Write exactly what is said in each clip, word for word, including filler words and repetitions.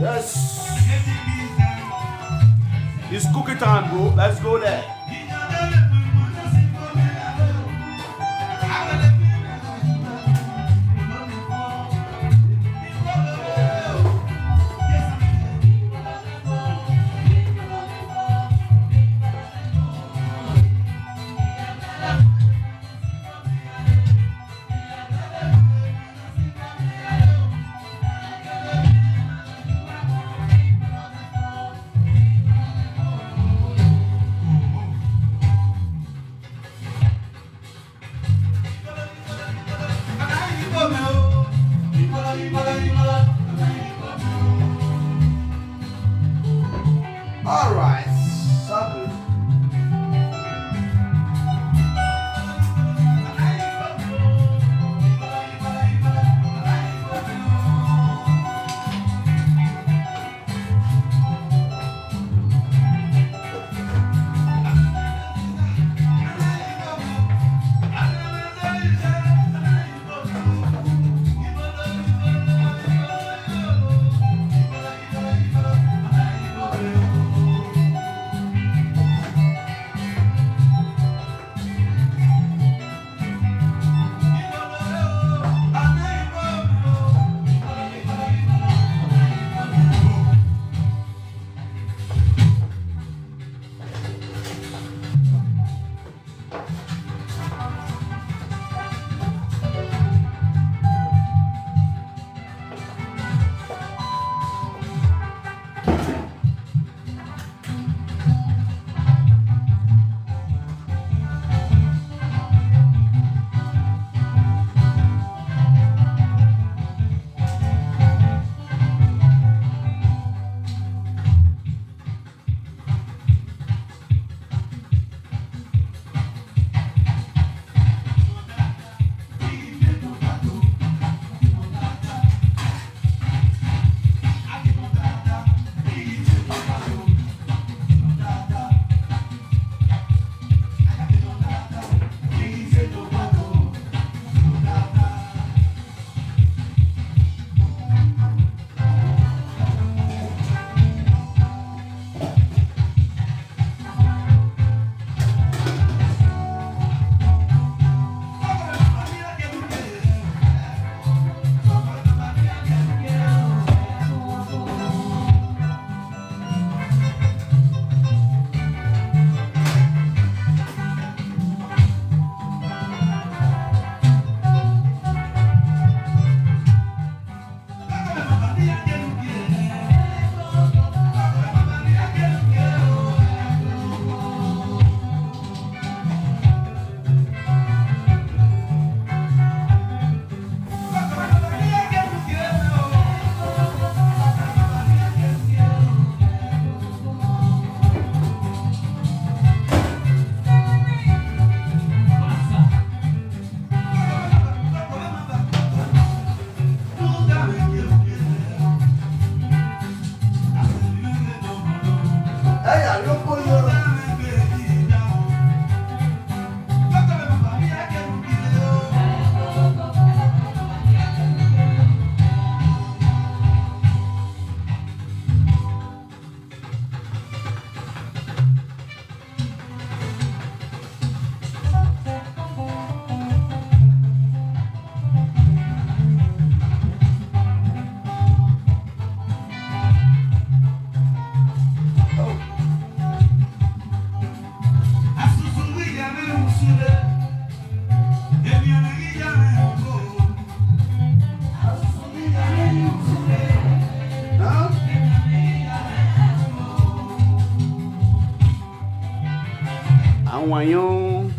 Yes. It's cookie time, bro. Let's go there. All right, so good. Awanyan.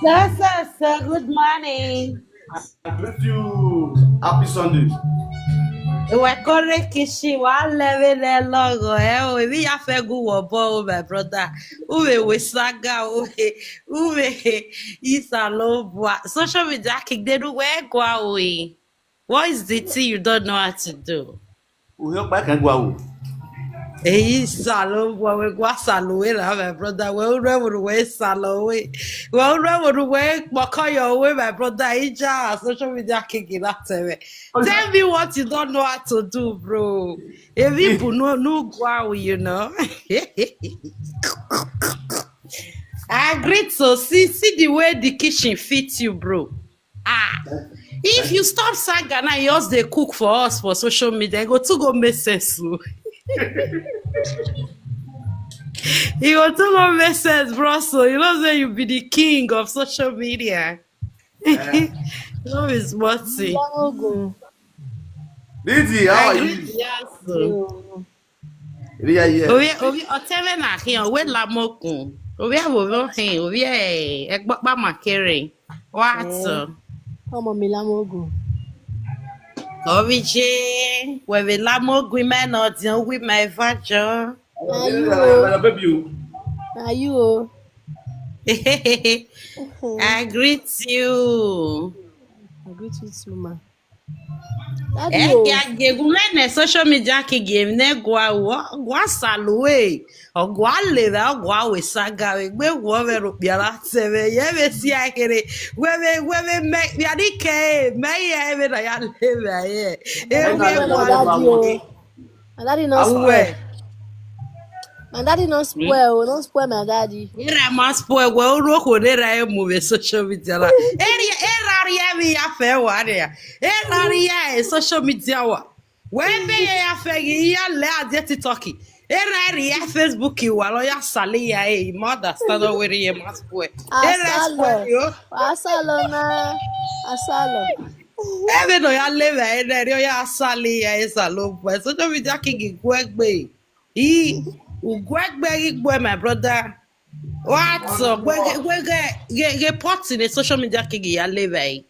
Sir, sir, sir, good morning. I greet you. Happy Sunday. Wẹ kore kishi, wa lẹ vbe nẹ lọghọ ẹ o, emwi ya fẹ gu wẹ obọ o, my brother. U vbe wẹ saga o, u vbe Isalobua. Social media kigbe ne uwẹ gua ru. What is the thing you don't know how to do? Uhi ọkpa kan gua ru. Eyi Isalobua, wẹ gua salu wẹ ra, my brother. Wẹ u rẹ vbene uwẹ salu wẹ. Wẹ u rẹ vbene uwẹ kpọkọ yọ wẹ, my brother. Ija social media kigbe na tẹ mwẹ. Tell me what you don't know how to do, bro. Emwi bu no, no gua ru, you know. I agree to see, see the way the kitchen fit you, bro. Ah, if you stop saga now, you just dey cook for us for social media, e go too go make sense o. E go too go make sense, bro. So you know say you be the king of social media. No be small thing. Ogun. Didi, how are you? Yes, o. Ovbi, ovbi, ọtẹn mwẹ na khian, wẹ lamọ okun. Ovbi ẹvbo vbe ọ hin, ovbi ẹgbọkpa ma kere. Wa tọ. Ọmọ mi lamọ ogun. Ovbi je, wẹ vbe lamọ ogun, ima nọ diọn uwu ima eva jọ. Ayu o. Ayu o. I greet you. I greet you too, ma. Ẹ kia gie gu mwẹ nẹ social media kigbe emwi ne gua ru, ọ gua salu ẹ, ọ gua levba, ọ gua wẹ saga vbe egbe wọ vbe rokpia ra tẹ mwẹ, yẹ vbe si a kherhe, wẹ vbe, wẹ vbe mẹ, vbe a ni kẹ ẹ, mẹ i ya vbe na ya levba ẹ, e wẹ gua levba. My daddy no spoil. My daddy no spoil, oh, no spoil my daddy. Erha ma spoil, wẹ u rhie okhuo ne erha mu vbe social media ra. Erha rhie vbe ya fẹ wa nia. Erha rhie social media wa. Wẹ be ya fẹ ghi ya lẹ a die TikTok. Erha rhie Facebook wa lọ ya sali ya e, ma understand wẹ rhie ma spoil. Erha spoil yo. Asalọ na. Asalọ. Ẹvbo ne ọ ya levba ẹre, ọ ya sali ya e, Isalobua. Social media kigbe guẹgbe. I, u guẹgbe ghi gbuẹ, my brother. Wa tọ, wẹ ghe, wẹ ghe, ghe, ghe pot ne social media kigbe ya levba ẹre.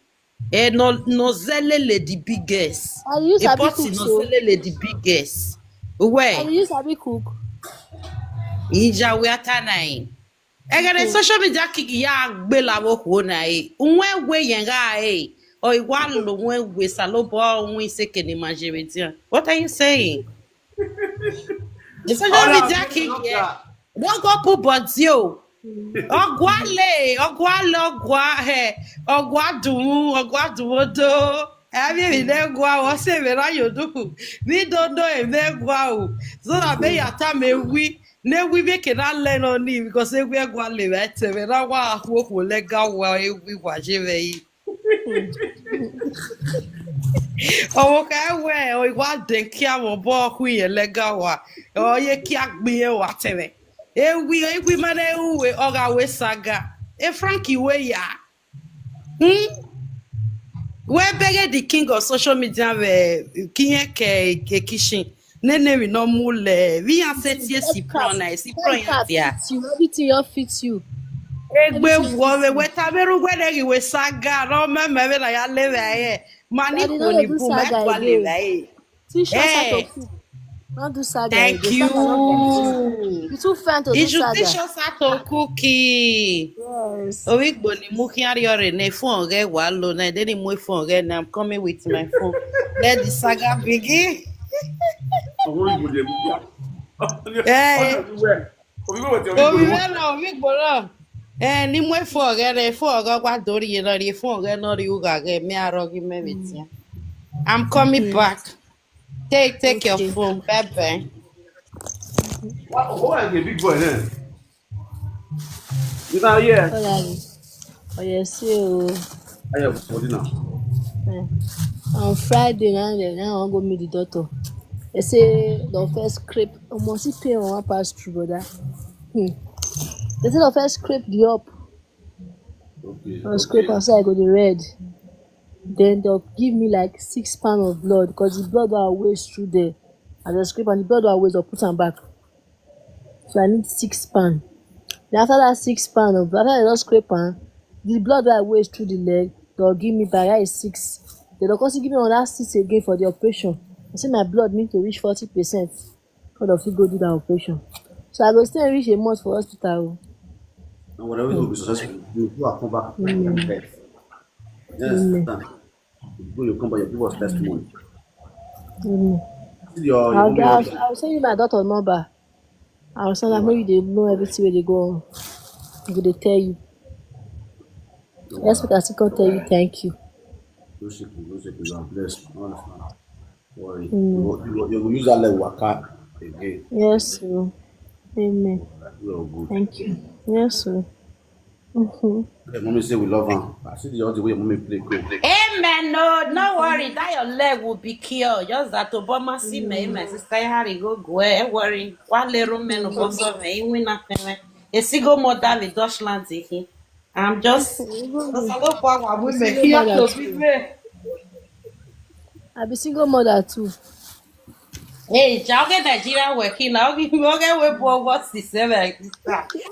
Ẹ nọ, nọ zẹlele the biggest. A use abi cook so. Pot nọ zẹlele the biggest. Uwẹ. A use abi cook. Ija wẹ a ta na ẹre. Ẹghẹ ne social media kigbe ya gbele avbe okhuo na ẹre. Uwẹ wẹ yẹn gha ẹre. Ọ i wa lo uwẹ wẹ Isalobua, uwẹ iseke ne ima ye vbe edian. What are you saying? Social media kigbe. Don't go put body o. Ọ gua le, ọ gua le, ọ gua hẹ, ọ gua dunmwu, ọ gua dunmwu odo. Ẹ vbe emwi ne gua, ọ sẹ vbe ra yo duku. We don't know emwi ne gua o. So that me ya ta me wi, ne wi vbe ke na lẹ nọ ni, because e wi ẹ gua levba ẹtẹ mwẹ, na wa khu okhuo lẹga wa, e wi wa ye vbe yi. Ọvbokhan wẹ, ọ i wa dẹ kia vbe obọ khu irẹn lẹga wa, ọ ye kia gbe irẹn wa tẹmwẹ. E wi, e wi ma ne ru wẹ, ọ gha wẹ saga. E Frank wẹ ya. Hmm? Wẹ beghe the king of social media vbe kiyen ke, ke kitchen. Nene emwi ne ọ mu lẹ, vbe iran sẹ tie si prọn na, si prọn iran dia. Fit you, everything you fit you. Egbe wọ vbe wẹ ta vbe ru wẹ ne ghi wẹ saga, ne ọ mẹ mẹ vbe na ya levba ẹre. Ma ni khuo ni bun, mẹ tua levba ẹre. Teach us how to cook. Not do saga again. Thank you. You too fine to do saga. You should teach us how to cook it. Yes. Ovbi Igbo ni mu khian rriọ rre ne phone ghẹ wa lo na, de ni mu phone ghẹ na, I'm coming with my phone. Let the saga begin. Eh. Ovbi mwẹ na, ovbi Igbo na. Eh, ni mu phone ghẹ na, phone ghẹ wa do rhie na, rhie phone ghẹ nọ rhie ugha ghẹ, mẹ a rhọghe mẹ vbe tian. I'm coming back. Take, take your phone. Bye bye. What, what is a big boy then? You can hear. Hola. Oh, yes, you. I have body now. Eh, on Friday, now, now I wan go meet the doctor. They say the first scrape, I must see pain on one pass through, brother. Hmm. They say the first scrape the up. Okay. And scrape am, say I go dey red. Then they'll give me like six pound of blood, 'cause the blood will waste through there. As I scrape and the blood will waste, I'll put am back. So I need six pound. Then after that six pound, oh, after they don scrape am, the blood wey I waste through the leg, dem give me back, that is six. Dem don come still give me another six again for the operation. I say my blood need to reach forty percent before dem fit go do that operation. So I go stay reach a month for hospital o. And whatever will be successful, you go and come back. Mm. Yes. Amen. Before you come back, you give us testimony. Mm. See your, your I'll, mommy I'll, also. I'll send you my daughter number. I'll send her, make you dey know everything wey dey go on. I go dey tell you. Yes, we can still come tell you thank you. No shaking, no shaking, you are blessed. No understand. Worry. Mm. You go, you go, you go use that leg waka again. Yes, sir. Amen. You are good. Thank you. Yes, sir. Mm-hmm. Let mommy say we love her. I see the audio where mommy play go. Amen. No, no worry. That your leg will be cured. Just that Obama see me, my sister Harry go go. Eh, worry. One little man of us, eh, we nothing. A single mother with Dutchland, eh. I'm just. Single mother too. I be single mother too. Hey, ja oge Nigeria working now. Oge oge we bo what the seven.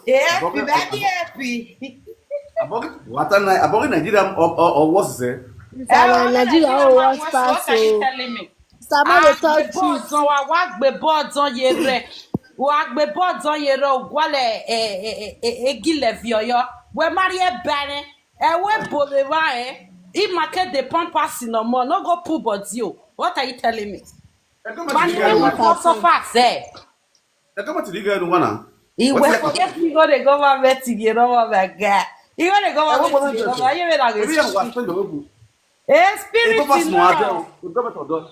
Yeah, happy, very happy. Abogi, what a Ni-, Abogi Nigeria or, or, or what is it? It's our Nigeria or what pass. What are you telling me? Samuel dey talk truth. Wa wa gbe ball don ye rẹ. Wa gbe ball don ye rẹ, ugualẹ egilẹ viọ yọ. Wẹ ma rhie ba rẹn. Ẹ wẹ bo vbe evba rẹn. Ima ke de pampers nọ mọ, no go pull body o. What are you telling me? Ẹ kama ti di gẹ nu wa na. Iwẹ ke fi igho ne government ye rọ wa ga. Igho ne government ye rọ wa, ye vbe na ghe. Eh, spirit no.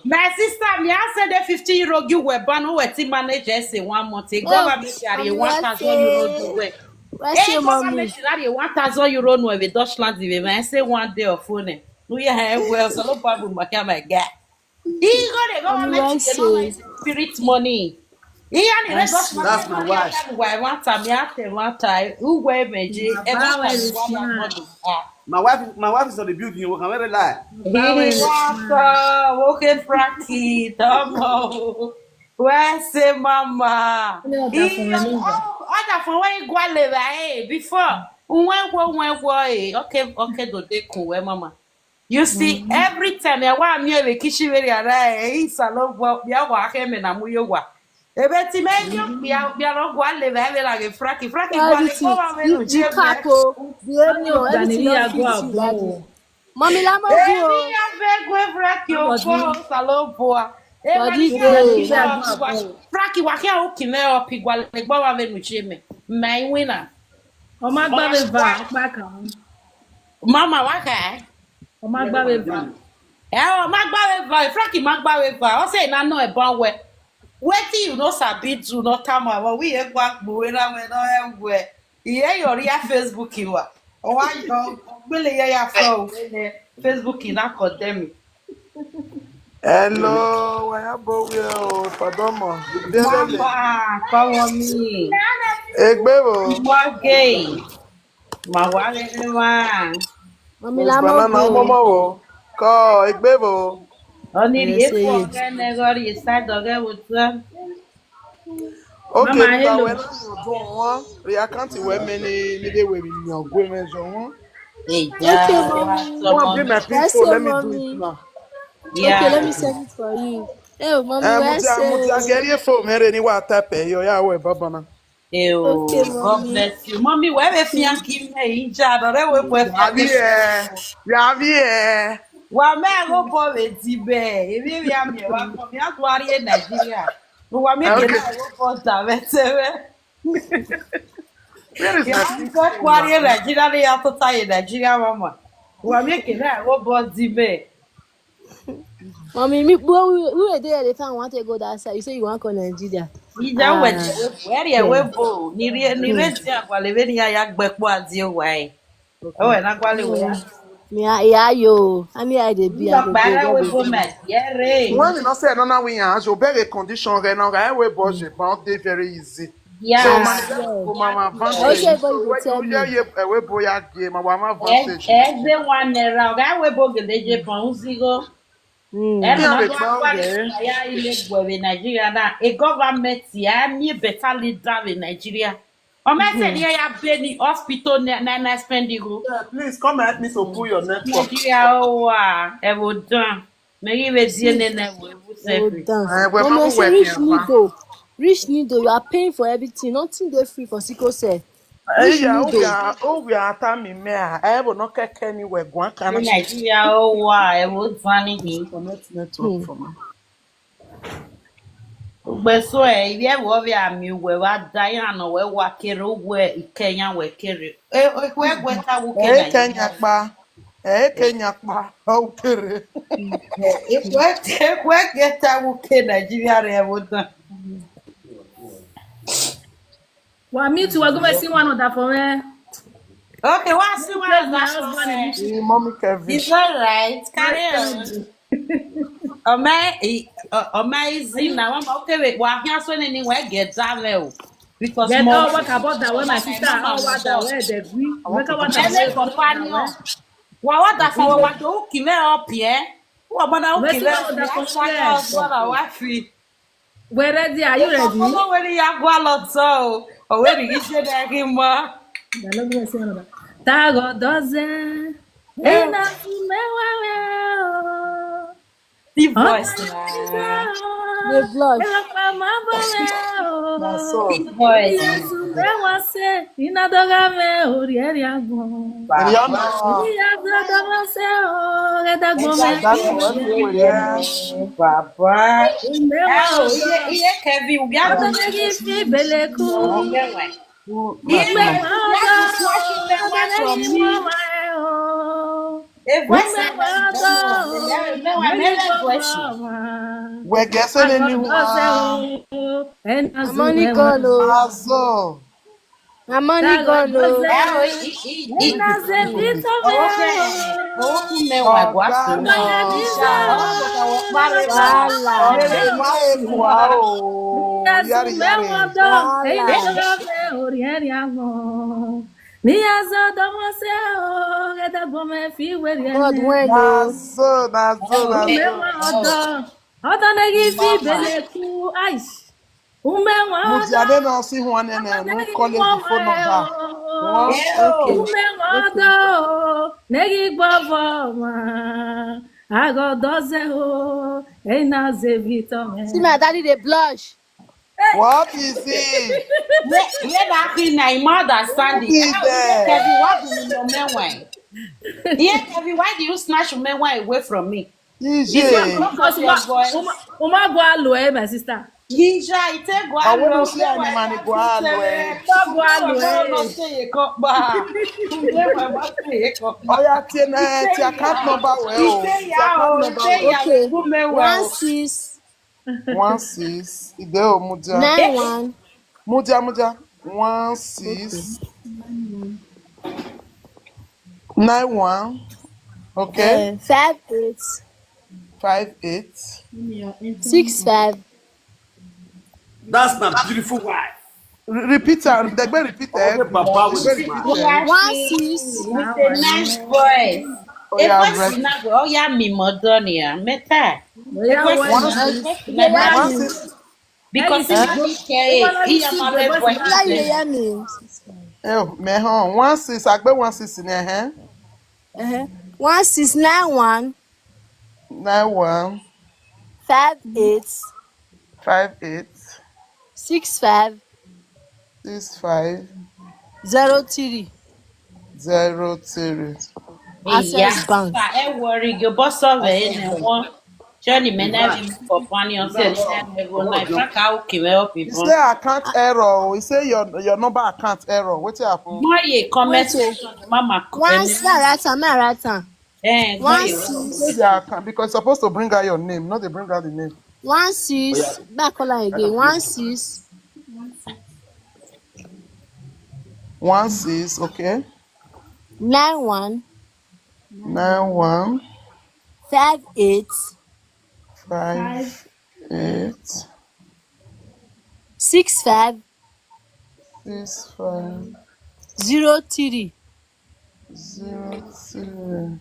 My sister, me I send the fifty euro give uwẹ ban, uwẹ ti manage ẹ say one month. A government carry one thousand euro to uwẹ. A government carry one thousand euro no vbe Dutchland vbe ma say one day of phone. No, yeah, well, so no problem, my guy. Igho ne government ye rọ wa, spirit money. Iran ni rẹ Dutchland, that's my wife. Wa wa ta mi ate wa ta, uwẹ meje. My wife, my wife is on the building. We can really lie. He wa ta, okay, Frankie, come on. Wẹ say mama. Ọdafọn wẹ igua levba, eh, before. Uwẹ wo, uwẹ wo, eh. Okay, okay, do de kun wẹ mama. You see, every time ya wa miẹn vbe kitchen vberriọ ra, eh, Osanobua, ya wa khẹ mẹ na mu ye owa. Ebe ti mẹ yo, ya, ya rọ gua levba vbe la ghe Frankie. Frankie gua levba vbe nu je mẹ. Everything. You, you pack o, the area, everything don fit you like this. Mommy, la mọ gu o. Emi ya vbe gue Frankie o, Osanobua. Frankie wa khian o ki mẹ ọ pi gua levba vbe nu je mẹ. My winner. Ọ ma gba vbe va, ọ kpa kan. Mama, wa kha? Ọ ma gba vbe va. Ẹ, ọ ma gba vbe va, Frankie ma gba vbe va. Ọ sẹ na nọ ẹban wẹ. Wetin you no sabi do, no tama vbe, wẹ irẹn gba gbe uwẹ na wẹ nọ rẹn wẹ. Irẹn yọ rhie Facebook wa. Ọ wa yọ, ọ gbele ya ya fẹ o, wẹ nẹ Facebook na condemn. Hello, wa ya bo wiẹ o, Fadọmọ. Mama, come on me. Egbe vbo? Igho gay. Ma wa rere wa. Mami, la mọ banana, ọmọmọ vbo? Kọ, egbe vbo? Ọni rhie fo ọghẹ nẹ, ghe ọ rhie side ọghẹ vbe otuẹ. Okay, mama, hello. Wẹ na miẹn ọdọ wọn, rhie account wẹ mẹ ni, ni vbe wẹ vbe miẹn ọgua mwẹ zọ wọn. Eja, okay, mommy. Go and bring my pin code, let me do it now. Yeah. Okay, let me send it for you. Hey, mommy, eh, where mudia, say mudia, get your phone, mẹ rre ni wa type ẹ, yo, ya wẹ baba na. Eyo, okay, God bless you. Mommy, wẹ vbe fian ki mẹ ija, nọ rẹ wẹ wẹ fian ki mẹ. Ya vbiẹ, ya vbiẹ. Wa mẹ gho bọ vbe di bẹ, emwi emwi a miẹn wa kọ, mẹ a gua rrie Nigeria. Wa mẹ gele gho bọ da vbe ẹsẹ mwẹ. Where is my people? Gua rrie Nigeria, ne ya tota ye Nigeria, mama. Wa mẹ gele gho bọ di bẹ. Mommy, me, we, we, we were there the time I want to go that side. You say you want to go Nigeria. Ija wẹ, wẹ rrie wẹ bo, ni rrie, ni rre dia gualọ vbene iran ya gbe ẹkpo a die owa ẹre. Ọ wẹ na gualọ wẹ ya. Mi a, ya yo, a ni a de bi a. Ọkpa rẹ wẹ bo mẹ, ye rre. Wẹ ni nọ sẹ nọ na wẹ iran, so bẹghe condition ghẹ na, ghẹ wẹ bo je, but dey very easy. Yeah. So, ma, ma, ma, advantage. Okay, but you tell me. Ye, ye, eh, wẹ bo ya gie, ma, wa ma advantage. Egbe one naira, ọga wẹ bo gele je bọ, u zigho. Mm. Ẹ ma do akpa ya ile gbe vbe Nigeria na. A government ya miẹn better leader vbe Nigeria. Ọ ma sẹ ne iran ya be ni hospital na, na, na spend igho. Yeah, please come and help me to pull your network. Nigeria, owa, ẹvbo dan. Mẹ ghi vbe die nene ẹvbo, ẹvbo selfish. Ẹvbo dan. Eh, wẹ Mama ma say, wẹ rich nido. Rich nido, you are paying for everything. Nothing dey free for sickle cell. Rich nido. Oya, oya, oya, ata mi mẹ a. Ẹvbo nọ kẹkẹ ni wẹ guan kan na. Nigeria, owa, ẹvbo dan ni hin. Connect network for me. Ugbẹn so ẹ, ivbi ẹvbo ọvbe a miẹn uwẹ vbe a da iran nọ wẹ wa kere uwẹ ikẹyan wẹ kere. E, e, wẹ, wẹ ta wu ke Ẹ Nigeria. Kenya kpa. Ẹ Kenya kpa. Ọ kere. E, wẹ, wẹ ke ta wu ke Nigeria rẹ ẹvbo dan. Wa meet, wa go and see one another for me. Okay, wa see one another for me. Mommy Kevin. It's all right. Carry on. Ọ ma, ọ ma easy na, mama, okay, wait, wa khian so nene wẹ get that well. Because get more all what about that when my sister all what that where they agree. Make a what about companion. Wa wa da fo wa to ki me up here. Wa ma na ki me up here. Wa da wa fi. We're ready. Are you ready? Ọmọ wẹrẹ ya gua lọ tọ o. Ọ wẹrẹ ghi ṣe dẹ ghi mọ. Tagọ dọzẹ. Ena su mẹ wa wẹ o. Deep voice na. The blush. Ena pa ma bọ wẹ o. Na so. Deep voice. Ena su mẹ wa sẹ. Ina dọgha mwẹ orhiẹrhia gbọn. Baba. Iya dọdọ mwẹ sẹ o, ghẹ dagbọn mwẹ. Baba. Ẹ o, iye, iye Kevin, we are going to give you beleku. Iye Kevin, we are going to snatch you from me. A voice. Wẹ guess any one. Money gone o. Azọ. Na money gone o. Ẹ o, i, i, i, i. Ena ze vita mwẹ o. Ọgọ mẹ wa gua so. Ọgọ mẹ wa gua so. Wala. Ena wa e kua o. Yari, yari. Wala. Ena wa e orhiẹrhia gbọn. Ni ya zọ dọmọ sẹ o, ghẹ dagbọn mwẹ fi werriẹ. God win o. Na so, na so, na so. Ọgọ mẹ wa ọdọ. Ọdọ ne ghi fi beleku. Ai. Umẹ wan. Mudia de na si huan nene, nu call the phone number. Umẹ wan do, ne ghi gbọvọ wan, aghọ dọzẹ o, ena ze vita mwẹ. See my daddy dey blush. What is it? Ye, ye na fi na, I ma understand it. What is that? Kevin, what do you know me why? Yeah, Kevin, why do you snatch me why away from me? Ije. Because uma, uma, uma gua lo ẹ, my sister. Ija, ite gua lo. Awe no si ani mani gua lo ẹ. Gua lo ẹ. No se ye ko ba. Oya tie na, tie account number wẹ o. Ite ya o, ite ya. Okay. One six. One six. Ide o, Mudia. Nine one. Mudia, Mudia. One six. Okay. Nine one. Okay. Uh, five eight. Five eight. Six five. That's my beautiful wife. Re-, repeat am. They go repeat am. Okay, Baba, with my one six. It's a nice voice. Oh, yeah, a voice right. Is not, oh, yeah, me, Madonia. Meta. Oh, yeah, one six. One six. Because it's not okay. He is my voice. Like you hear me. Oh, me, huh? One six. I bet one six in there, huh? Uh-huh. One six nine one. Nine one. Five eight. Five eight. Six five. Six five. Zero three. Zero three. Access Bank. Ẹ worry, your boss of it, and one. Johnny, man, I didn't for funny on set. He say account error. He say your, your number account error. What happened? Why you comment section, Mama? One six, right time, right time. Eh, one six. Say their account, because it's supposed to bring out your name, not they bring out the name. One six. Back call again. One six. One six. Okay. Nine one. Nine one. Five eight. Five eight. Six five. Six five. Zero three. Zero three.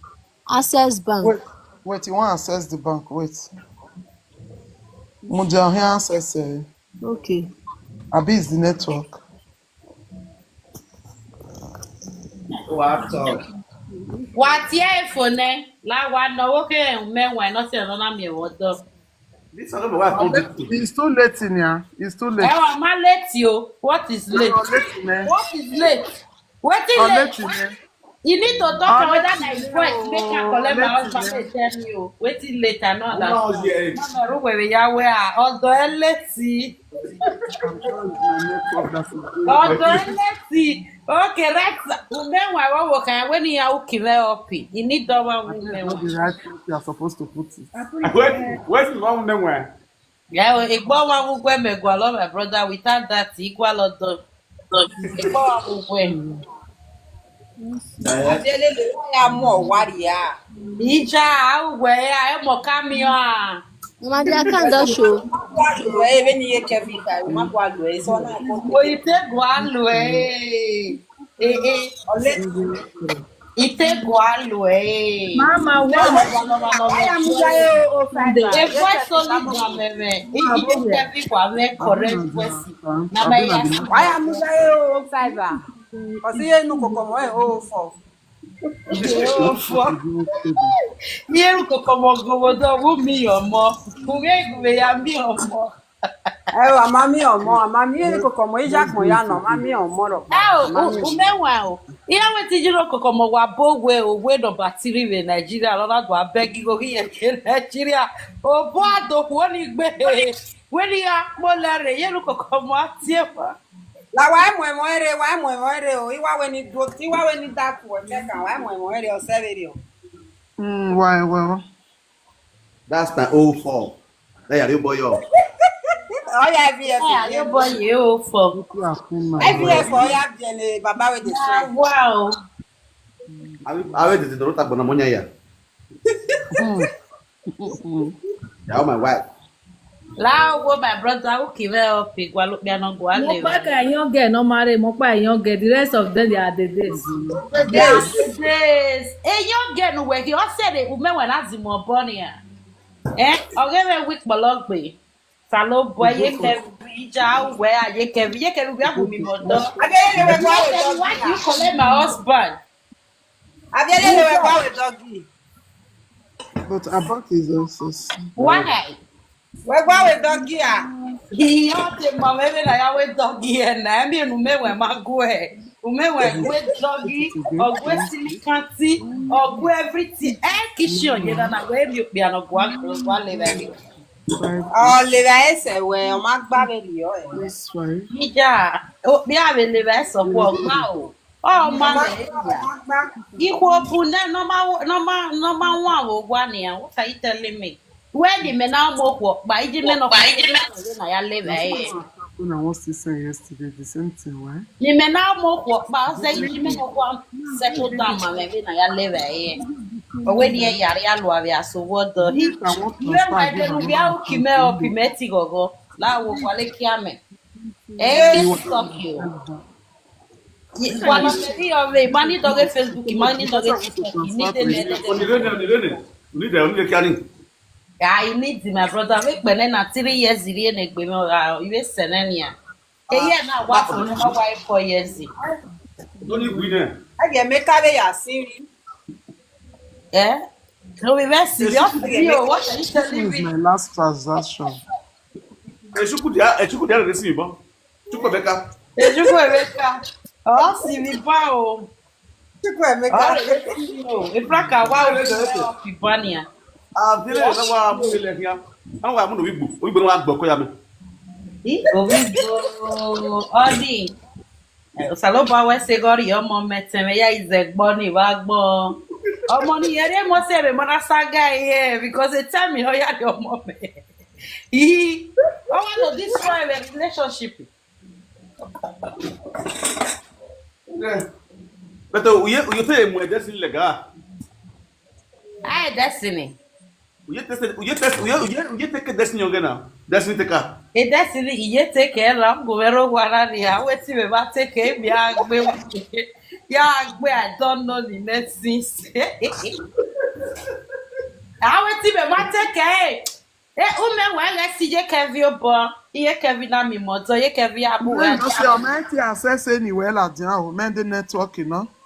Access Bank. Wait, wait, you want access the bank? Wait. Mudia, here access, eh? Okay. Abi is the network. Wa tọ. Wa tie efo nẹ, la wa nọ wo ke mẹ wa nọ se nọ na miẹn vbe ọdọ. This one no be wa come this thing. It's too late now. It's too late. Ẹ wa ma late o. What is late? Ọ late nẹ. What is late? Wetin Ọ late? Late nẹ. You need to talk Ọ about that late like nẹ voice make am o, collect my late husband nẹ. Wey tell me o. Wetin late? I no Ọmọ understand. Ọyẹ. Mama, ru wẹrẹ ya wẹ a. Ọdọ ẹ late. I'm sure it's my network that is going Ọdọ on. Ẹ late. Okay, right. Ume wa wa wo kan we ni ya uki vẹ ọpi. You need to wa I think ume that's wa. Not the right place you are supposed to put it. Where, where's the one name where? Yeah, well, egbe ọmwa vbe ugbẹn mẹ gualọ, my brother, without that, I gualọ dọn. Egbe ọmwa vbe ugbẹn. Abiẹlele, wa ya mu ọwa rria. Ija, a wẹ ya, ẹ mọ ka miẹn ọa. Mama, they are kind of show. Ma gua lu ẹ, vbene I ye Kevin kha, ma gua lu ẹ, sọ na ko. O, I te gua lu ẹ. Eh, eh. Ọlẹ. I te gua lu ẹ. Mama, wa. Wa ya mu ya ye o, o five. A voice only gua mẹ mwẹ. I, I ye Kevin gua mwẹ correct voice. Na ma ya. Wa ya mu ya ye o, o five. Ọsi ye nu koko mọ ẹ o fọ. Ofo. Iye ru koko mọ gowo dọ, wo mi ọmọ. Ughe gu vbe ya mi ọmọ. Ẹ o, a ma miẹn ọmọ, a ma miẹn eni koko ọmọ, I ya gbọn ya nọ, a ma miẹn ọmọ rọ. Ẹ o, a ma miẹn u-, ọmọ. Umẹwaẹn o. Iran wẹ te yi ro koko ọmọ wa bo we o, we nọmba three vbe Nigeria, lọ na do abeg igho ghi yẹn ke Nigeria. Obo a do khuo ni gbe. Wẹ ne I gha kpolẹ rre, ye ru koko ọmọ a tie wa. La wa mu ẹmwẹ rre, wa mu ẹmwẹ rre o. I wa wẹ ni do, I wa wẹ ni da ku ẹmwẹ kan, wa mu ẹmwẹ rre, ọ sẹ vberriọ. Mm, wa, wa. That's my old phone. Ẹ ya rhie obọ yọ. Ọ ya I V F. Ẹ ya rhie obọ ye o fọ. Look who has seen my I V F voice. Ọ ya biẹ ne baba wey dey Ah, try. Wow. Ave, ave tete do ta gbọna mọ yan ya. Hmm. Ya my wife. La wo my brother, u ki vbe help gualọ okpia nọ gualọ. Mo kpa ka young girl nọ ma rre, mo kpa young girl, the rest of them they are the days. They are the days. A young girl nu wẹ ki ọ sẹ de, u mẹ wẹ na zimọ bọ nia. Eh, ọ ghẹ vbe wi kpọlọ gbe. Osanobua, ye Kevin, ja wẹ a ye Kevin, ye Kevin, we have mi mother. Abẹ ye le wẹ gua wẹ doggy. Why do you collect my husband? Abẹ ye le wẹ gua wẹ doggy. But Abak is also sick. Why? Wẹ gua wẹ doggy a. He ought to mama even na ya wẹ doggy e na. Emi enu me wẹ ma gua. U mẹ wẹ gua doggy, ọ gua silikanti, ọ gua everything. Eh, kisi ọ ye na na wẹ mi okpia nọ gua, gua le vbe. Ọ le vbe ẹsẹ wẹ, ọ ma gba vbe rriọ ẹ. That's fine. Ija, okpia vbe le vbe ẹsẹ ọkpa ọgba o. Ọ ma le ya. Ikhuo bu nẹ, nọ ma, nọ ma, nọ ma wan vbe owa nian. What are you telling me? Wẹ ne imẹ na mu okhuo ọkpa, iji mẹ nọ kpa, iji mẹ nọ na ya le vbe ẹre. When I was sister yesterday, the same thing, why? Ne imẹ na mu okhuo ọkpa, ọ zẹ iji mẹ nọ kpa settle down ma mwẹ vbe na ya le vbe ẹre. Ọ wẹ ne irẹn ya rria lua vbe aso vbe ọdọ. If I want to Iwẹ start, wa give ẹdẹ ne u another via one uki mẹ thousand ọpi mẹ ti ghọghọ, la wo gualọ ekia mẹ. Eh, this is Tokyo. Ye, wa ma me ri ọvbe, ma ni dọghe Facebook, ma ni dọghe TikTok, ni de ne de. Oni re ne, oni re ne. Oni de, oni re kia ni. I need my brother. Vbe kpẹ nẹ na three years rhie ne egbe mwẹ, ọ gha, I vbe sẹ nẹ nian. Eye na wa fo ne ma wa four years. Oni gui nẹ. A ye me ka vbe ya si ri. Eh? No, we were serious. Eshu, Yo, what are you Eshu telling is me? My last transaction. Eshu ku dia, Eshu ku dia re si mi bọ. Chukwu Emeka. Chukwu Emeka. Ọ si mi ba o. Chukwu Emeka. Ọ re si mi o. Ifraka wa o, Ifraka wa o, Ifraka wa o. Abire na wa mu le hia. An wa mu no Igbo. Igbo wa gboko ya me. I, Igbo. Odi. Eh, Osanobua wẹ sẹ ghe ọ rhie ọmọ mẹ tẹn mwẹ ya izẹ gbọ ni vbe agbọn. Ọmọ ni yẹrẹ mọ sẹ vbe mọ na sa ga here because the time ọ ya rhie ọmọ mẹ. Ih, ọ wa to destroy the relationship. Yeah. But uh, uye, uye te mu Destiny lega. Ai, Destiny. Uye te, uye te, uye, uye, uye te ke Destiny ọghe na. Destiny te ka. E Destiny, iye te ke ra, go vbe ro wa ra ni, a wẹ te imẹ ma te ke, mi a gbe, ya gbe, I don't know the next thing. A wẹ te imẹ ma te ke. E, u mẹ wẹ ghẹ si iye Kevin obọ, iye Kevin na mi mọ ọdọ, iye Kevin abu wẹ. Mẹ no se ọ mẹ ti access anywhere ladian o, mẹ de network nọ.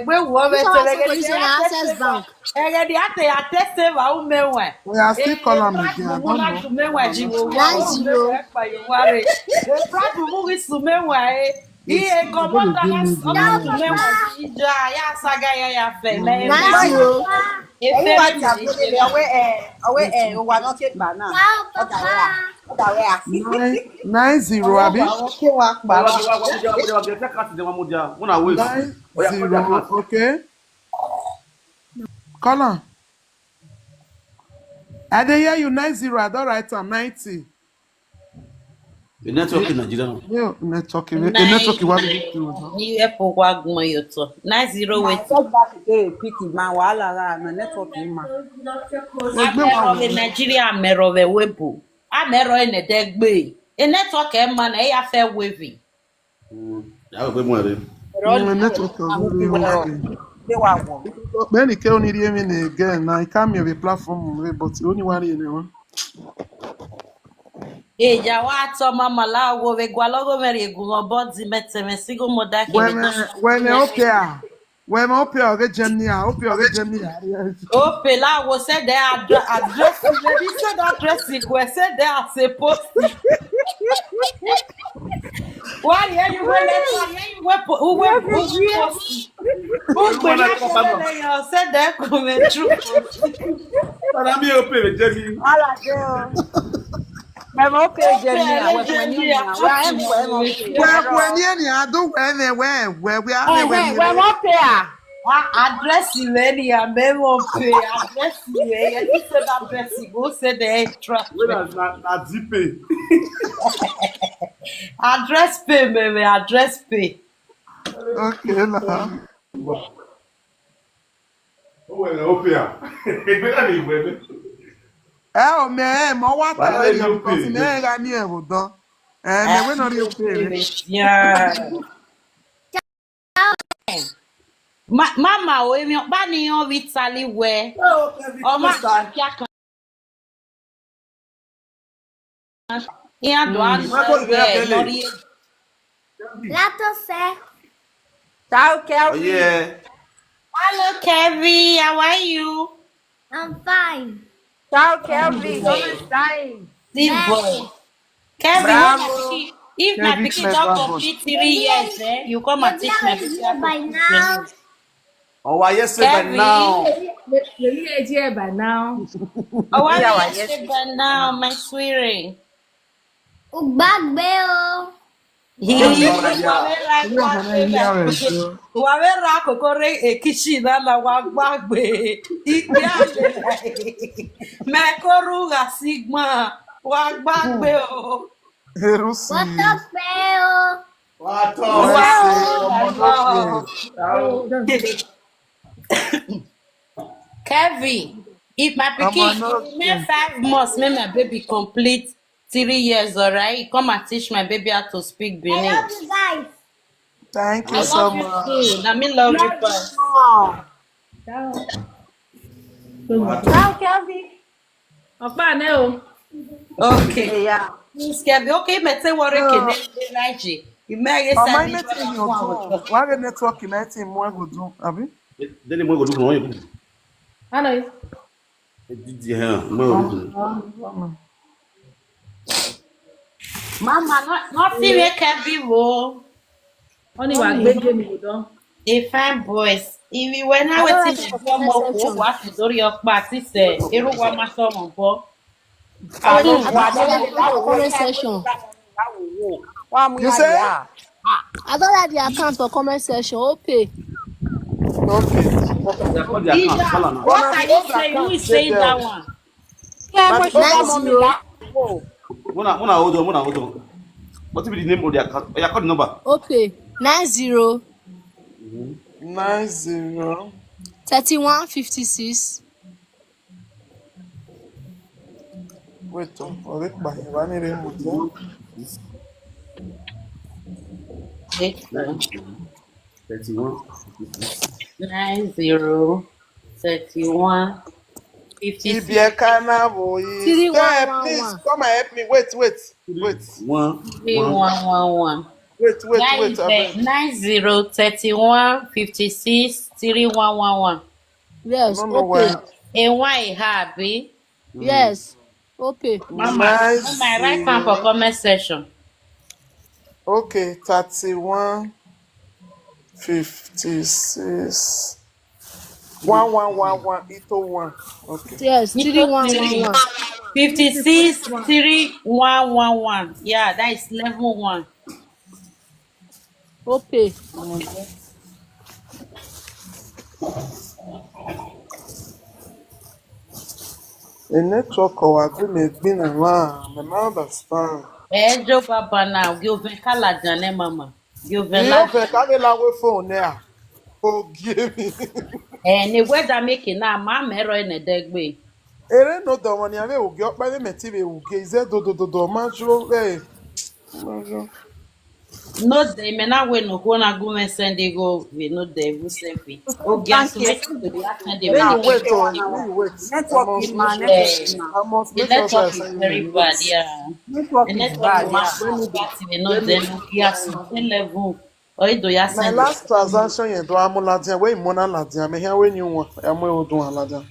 egbe wọ vbe This one tele also position na Access Bank. Ẹghẹ dia te ya te se va u mẹ wẹ. We are still call am again. I don't know. Mu na du mẹ wẹ ji wo wa. Nine zero. Ẹ pa yo wa re. E pra du mu ghi su mẹ wẹ e. Iye gọmọ da na sọ na du mẹ wẹ ji ja ya saga ya ya fẹ mẹ. Nine zero. E fẹ mẹ. Ọwẹ ẹ, ọwẹ ẹ, o wa nọ ke kpa na. Ọ da wẹ a. Ọ da wẹ a. Nine, nine zero, abi? Ọ wa ke wa kpa na. Nine zero, okay. Call am. I dey hear you, nine zero, I don write am, ninety. The network in Nigeria now. Yeah, network, eh, network, what do you do? Ni app wa gbọn ye otọ. Nine zero wait. Network back dey pick man, wahala gha, na network in ma. Egbe wa. Nigeria mẹ rọ vbe webo. A mẹ rọ enẹ dẹ gbe. E network ẹ ma na, e ya fẹ wavy. Mm, ya wẹ mu ẹre. Mm, network of the world. Bẹ́ẹ̀ni kẹ́ onírìí èmi ni again na, I can't be platform rẹ, but only one in one. Eja wa tọ mama la wo vbe gualọ gho mẹ rhie gu mẹ body mẹ tẹmwẹ single mother kẹ Wẹ mẹ, wẹ mẹ ope a. Wẹ mẹ ope a, ọghe Germany a, ope ọghe Germany a. Ope la wo sẹ dẹ adre-, address, maybe sẹ dẹ address ku ẹ sẹ dẹ a se post. Why are you well? Why are you well? Who well? Who post? Who well? Sẹ dẹ comment true. Para mi ope vbe Germany. Ala de o. Mẹ mọ ope Germany, wẹ khuẹ ni nia, wẹ a mu wẹ mọ ope. Wẹ khuẹ ni nia, a do wẹ mẹ, wẹ, wẹ, wẹ a mẹ wẹ Ẹhẹn, ni wẹ rre. Mọ ope a. A, address rẹ ni a mẹ mọ ope, address rẹ, ye ti sẹ na address go sẹ dẹ extra. Wẹ na, na, na D P. Address pay, mẹ, mẹ, address pay. Okay, na. Owẹ rẹ ope a. Egbe na ni wẹ mẹ. Ẹ o mẹ ẹ mọ wa ta Wàhálà rẹ yọ because mẹ ẹ gha ni ẹ vbe odọ. Ẹ mẹ wẹ nọ rhie ope rẹ. Yeah. Ma, mama o, emwi ọkpa ni ọ vbe Italy wẹ. Ọ ma kia kan. Iran do a nọ wẹ nọ rhie. Lato sẹ. Ciao, Kelvin. Oh, yeah. Hello, Kelvin. How are you? I'm fine. Ciao, Kelvin. Come on, fine. This boy. Kelvin, when my pikin, if my pikin don complete three years, eh, you come and teach my pikin how to speak Benin. Owa ye say by now. Kelvin. Ye ye ye by now. Owa ye say by now, my sweetie. Ugbagbe o. Hi, uwa vbe ra, uwa vbe ra koko rre kitchen na na, wa gbagbe. Ikpia lele. Mẹ ko ru gha si gban, wa gbagbe o. Erusi. Wa tọ pẹ o. Wa tọ pẹ o. Kevin, if my pikin, if e remain five months, make my baby complete three years, all right? Come and teach my baby how to speak Benin. I love you guys. Thank you so much. I love you too. Na me love you first. Ciao, Kelvin. Ọkpa nẹ o. Okay. Yeah. Miss Kelvin, okay, mẹ te worry kene Nigeria. Imẹ ghe sa ni. Wa ghe network na ti mu ẹgo dun, abi? Deni mu ẹgo dun, no. Ano. Edidi hẹn, mu ẹgo dun. Mama, no, no fi vbe Kelvin vbo. Ọni wa gbe je ni vbo dọ. A fine boys. Ivbi wẹ na wetin de do ọmọ wo, wa fi dori ọkpa ti sẹ, eru wa ma sẹ ọmọ bọ. Comment section. Wa mu You iran say? Hia. I don't like the account for comment section. Okay. Okay. Open the account. Ija, call am now. What are you saying? Who is saying that one? Yeah, but nine zero. Mona, Mona, hold on, Mona, hold on. What be the name of the account? Oya, call the number. Okay, nine zero. Nine zero. Thirty-one fifty-six. Wait, oh, oh, wait, but you want to remove it? Wait, oh. Thirty-one. Nine zero, thirty-one, fifty-six. Ibiekana boy. Three one one one. Please come and help me. Wait, wait, wait. One, three one one one. Wait, wait, wait, abeg. Nine zero, thirty-one, fifty-six, three one one one. Yes, okay. A one a high, abi? Yes. Okay. Mama, write am for comment section. Okay, thirty-one, fifty-six, one one one one, ito one. Okay. Yes, three one one one. Fifty-six, three one one one. Yeah, that is level one. Okay. The network ọ wa gu mẹ gbinna mwa, mẹ ma understand. Ẹ jo baba na, gie ovẹn ka ladian nẹ mama. Gie ovẹn la. Gie ovẹn ka vbe la wẹ phone nẹ a. Ogie mi. Ẹ, ne wẹ da make na, ma mẹ rọ nẹ dẹgbe. Ere ne odọ mwa nian vbe ru gie ọkpa vbe mẹ ti vbe ru gie, izẹ dodododo, ọ ma jo vbe. Ọ ma jo. Nodẹ, imẹ na wẹ ne okhuo na gu mwẹ send igho vbe nodẹ vbe usẹ vbe. Ogia so mẹ ti do ya send vbe. Wait, wait, wait. Network is ma, network is ma. I must make sure I send you. The network is very bad, yeah. Network is bad, yeah. But vbe nodẹ ne ogia so eleven. Ọ i do ya send. My last transaction yẹn do a mu ladian, wẹ i mu na ladian, mẹ hia wẹ ni wan, ya mu eho dun a ladian.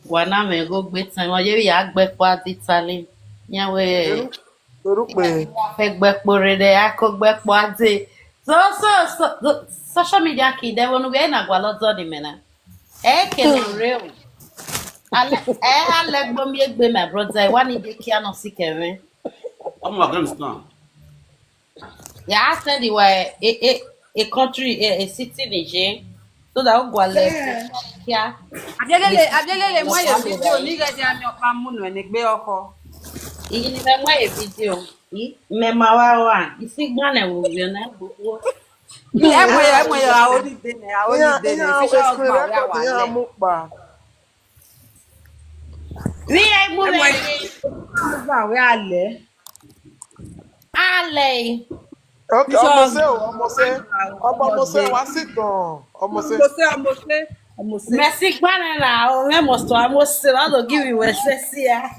Wa na mwẹ igho gbe tẹn, ọ ye vbe ya gbe ẹkpo a dee Italy. Iran wẹ Orukpe. Fẹ gbe ẹkpo rre, a ko gbe ẹkpo a dee. So, so, so, so, social media kid, ẹvbo ne uwẹ na gualọ dọ ni mẹ na. Ẹ kene rre o. Alẹ, ẹ, alẹ gbo miẹn egbe, my brother, ẹ wa ni de kia nọ si kẹmwẹ. Ọmọ Afghanistan. Ya send wa e, e, e country, e, e city ni ye, so that u gualọ kia. Abielele, Abielele, mu ye video, ni ghẹ dia miẹn ọkpa mu nuẹn ne egbe ọkhọ. Iyi ni mẹ mu ye video, i, mẹ ma wa wa, isi gbanẹ vbe ovbi na gbogbo. Ẹ mu ye, ẹ mu ye, a holiday nẹ, a holiday nẹ, iran, iran screen record, iran mu kpa. Vbe iran mu vbe. Ẹ mu ye, a lẹ. A lẹ. Okay, ọmọ sẹ o, ọmọ sẹ. Ọmọ, ọmọ sẹ, wa sit down. Ọmọ sẹ. Ọmọ sẹ, ọmọ sẹ, ọmọ sẹ. Mẹ si gbanẹ na, o, mẹ must wa ọmọ sẹ, wa do give you wẹ sẹ si a.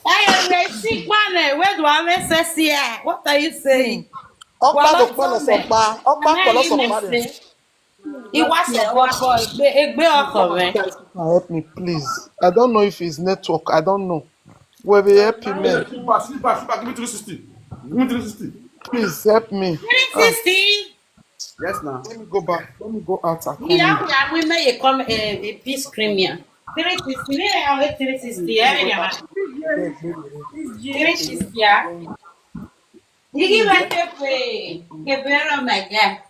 Ayo, mẹ si gbanẹ, wẹ do wa mwẹ sẹ si a. What are you saying? Ọkpa do kpọlọ sọkpa, ọkpa kpọlọ sọkpa rẹ. He was a boy, egbe, egbe ọkọ mwẹ. Help me, please. I don't know if it's network. I don't know. Where we help him, man. Silver, silver, silver, give me three sixty. Give me three sixty. Please help me. Three sixty. Yes, now. Let me go back. Let me go out and come in. Yeah, we are, we may come a, a peace premium. Three sixty. We are with three sixty. Yeah, yeah. Three sixty. Yeah. You give us a pay. Kebero, my guy.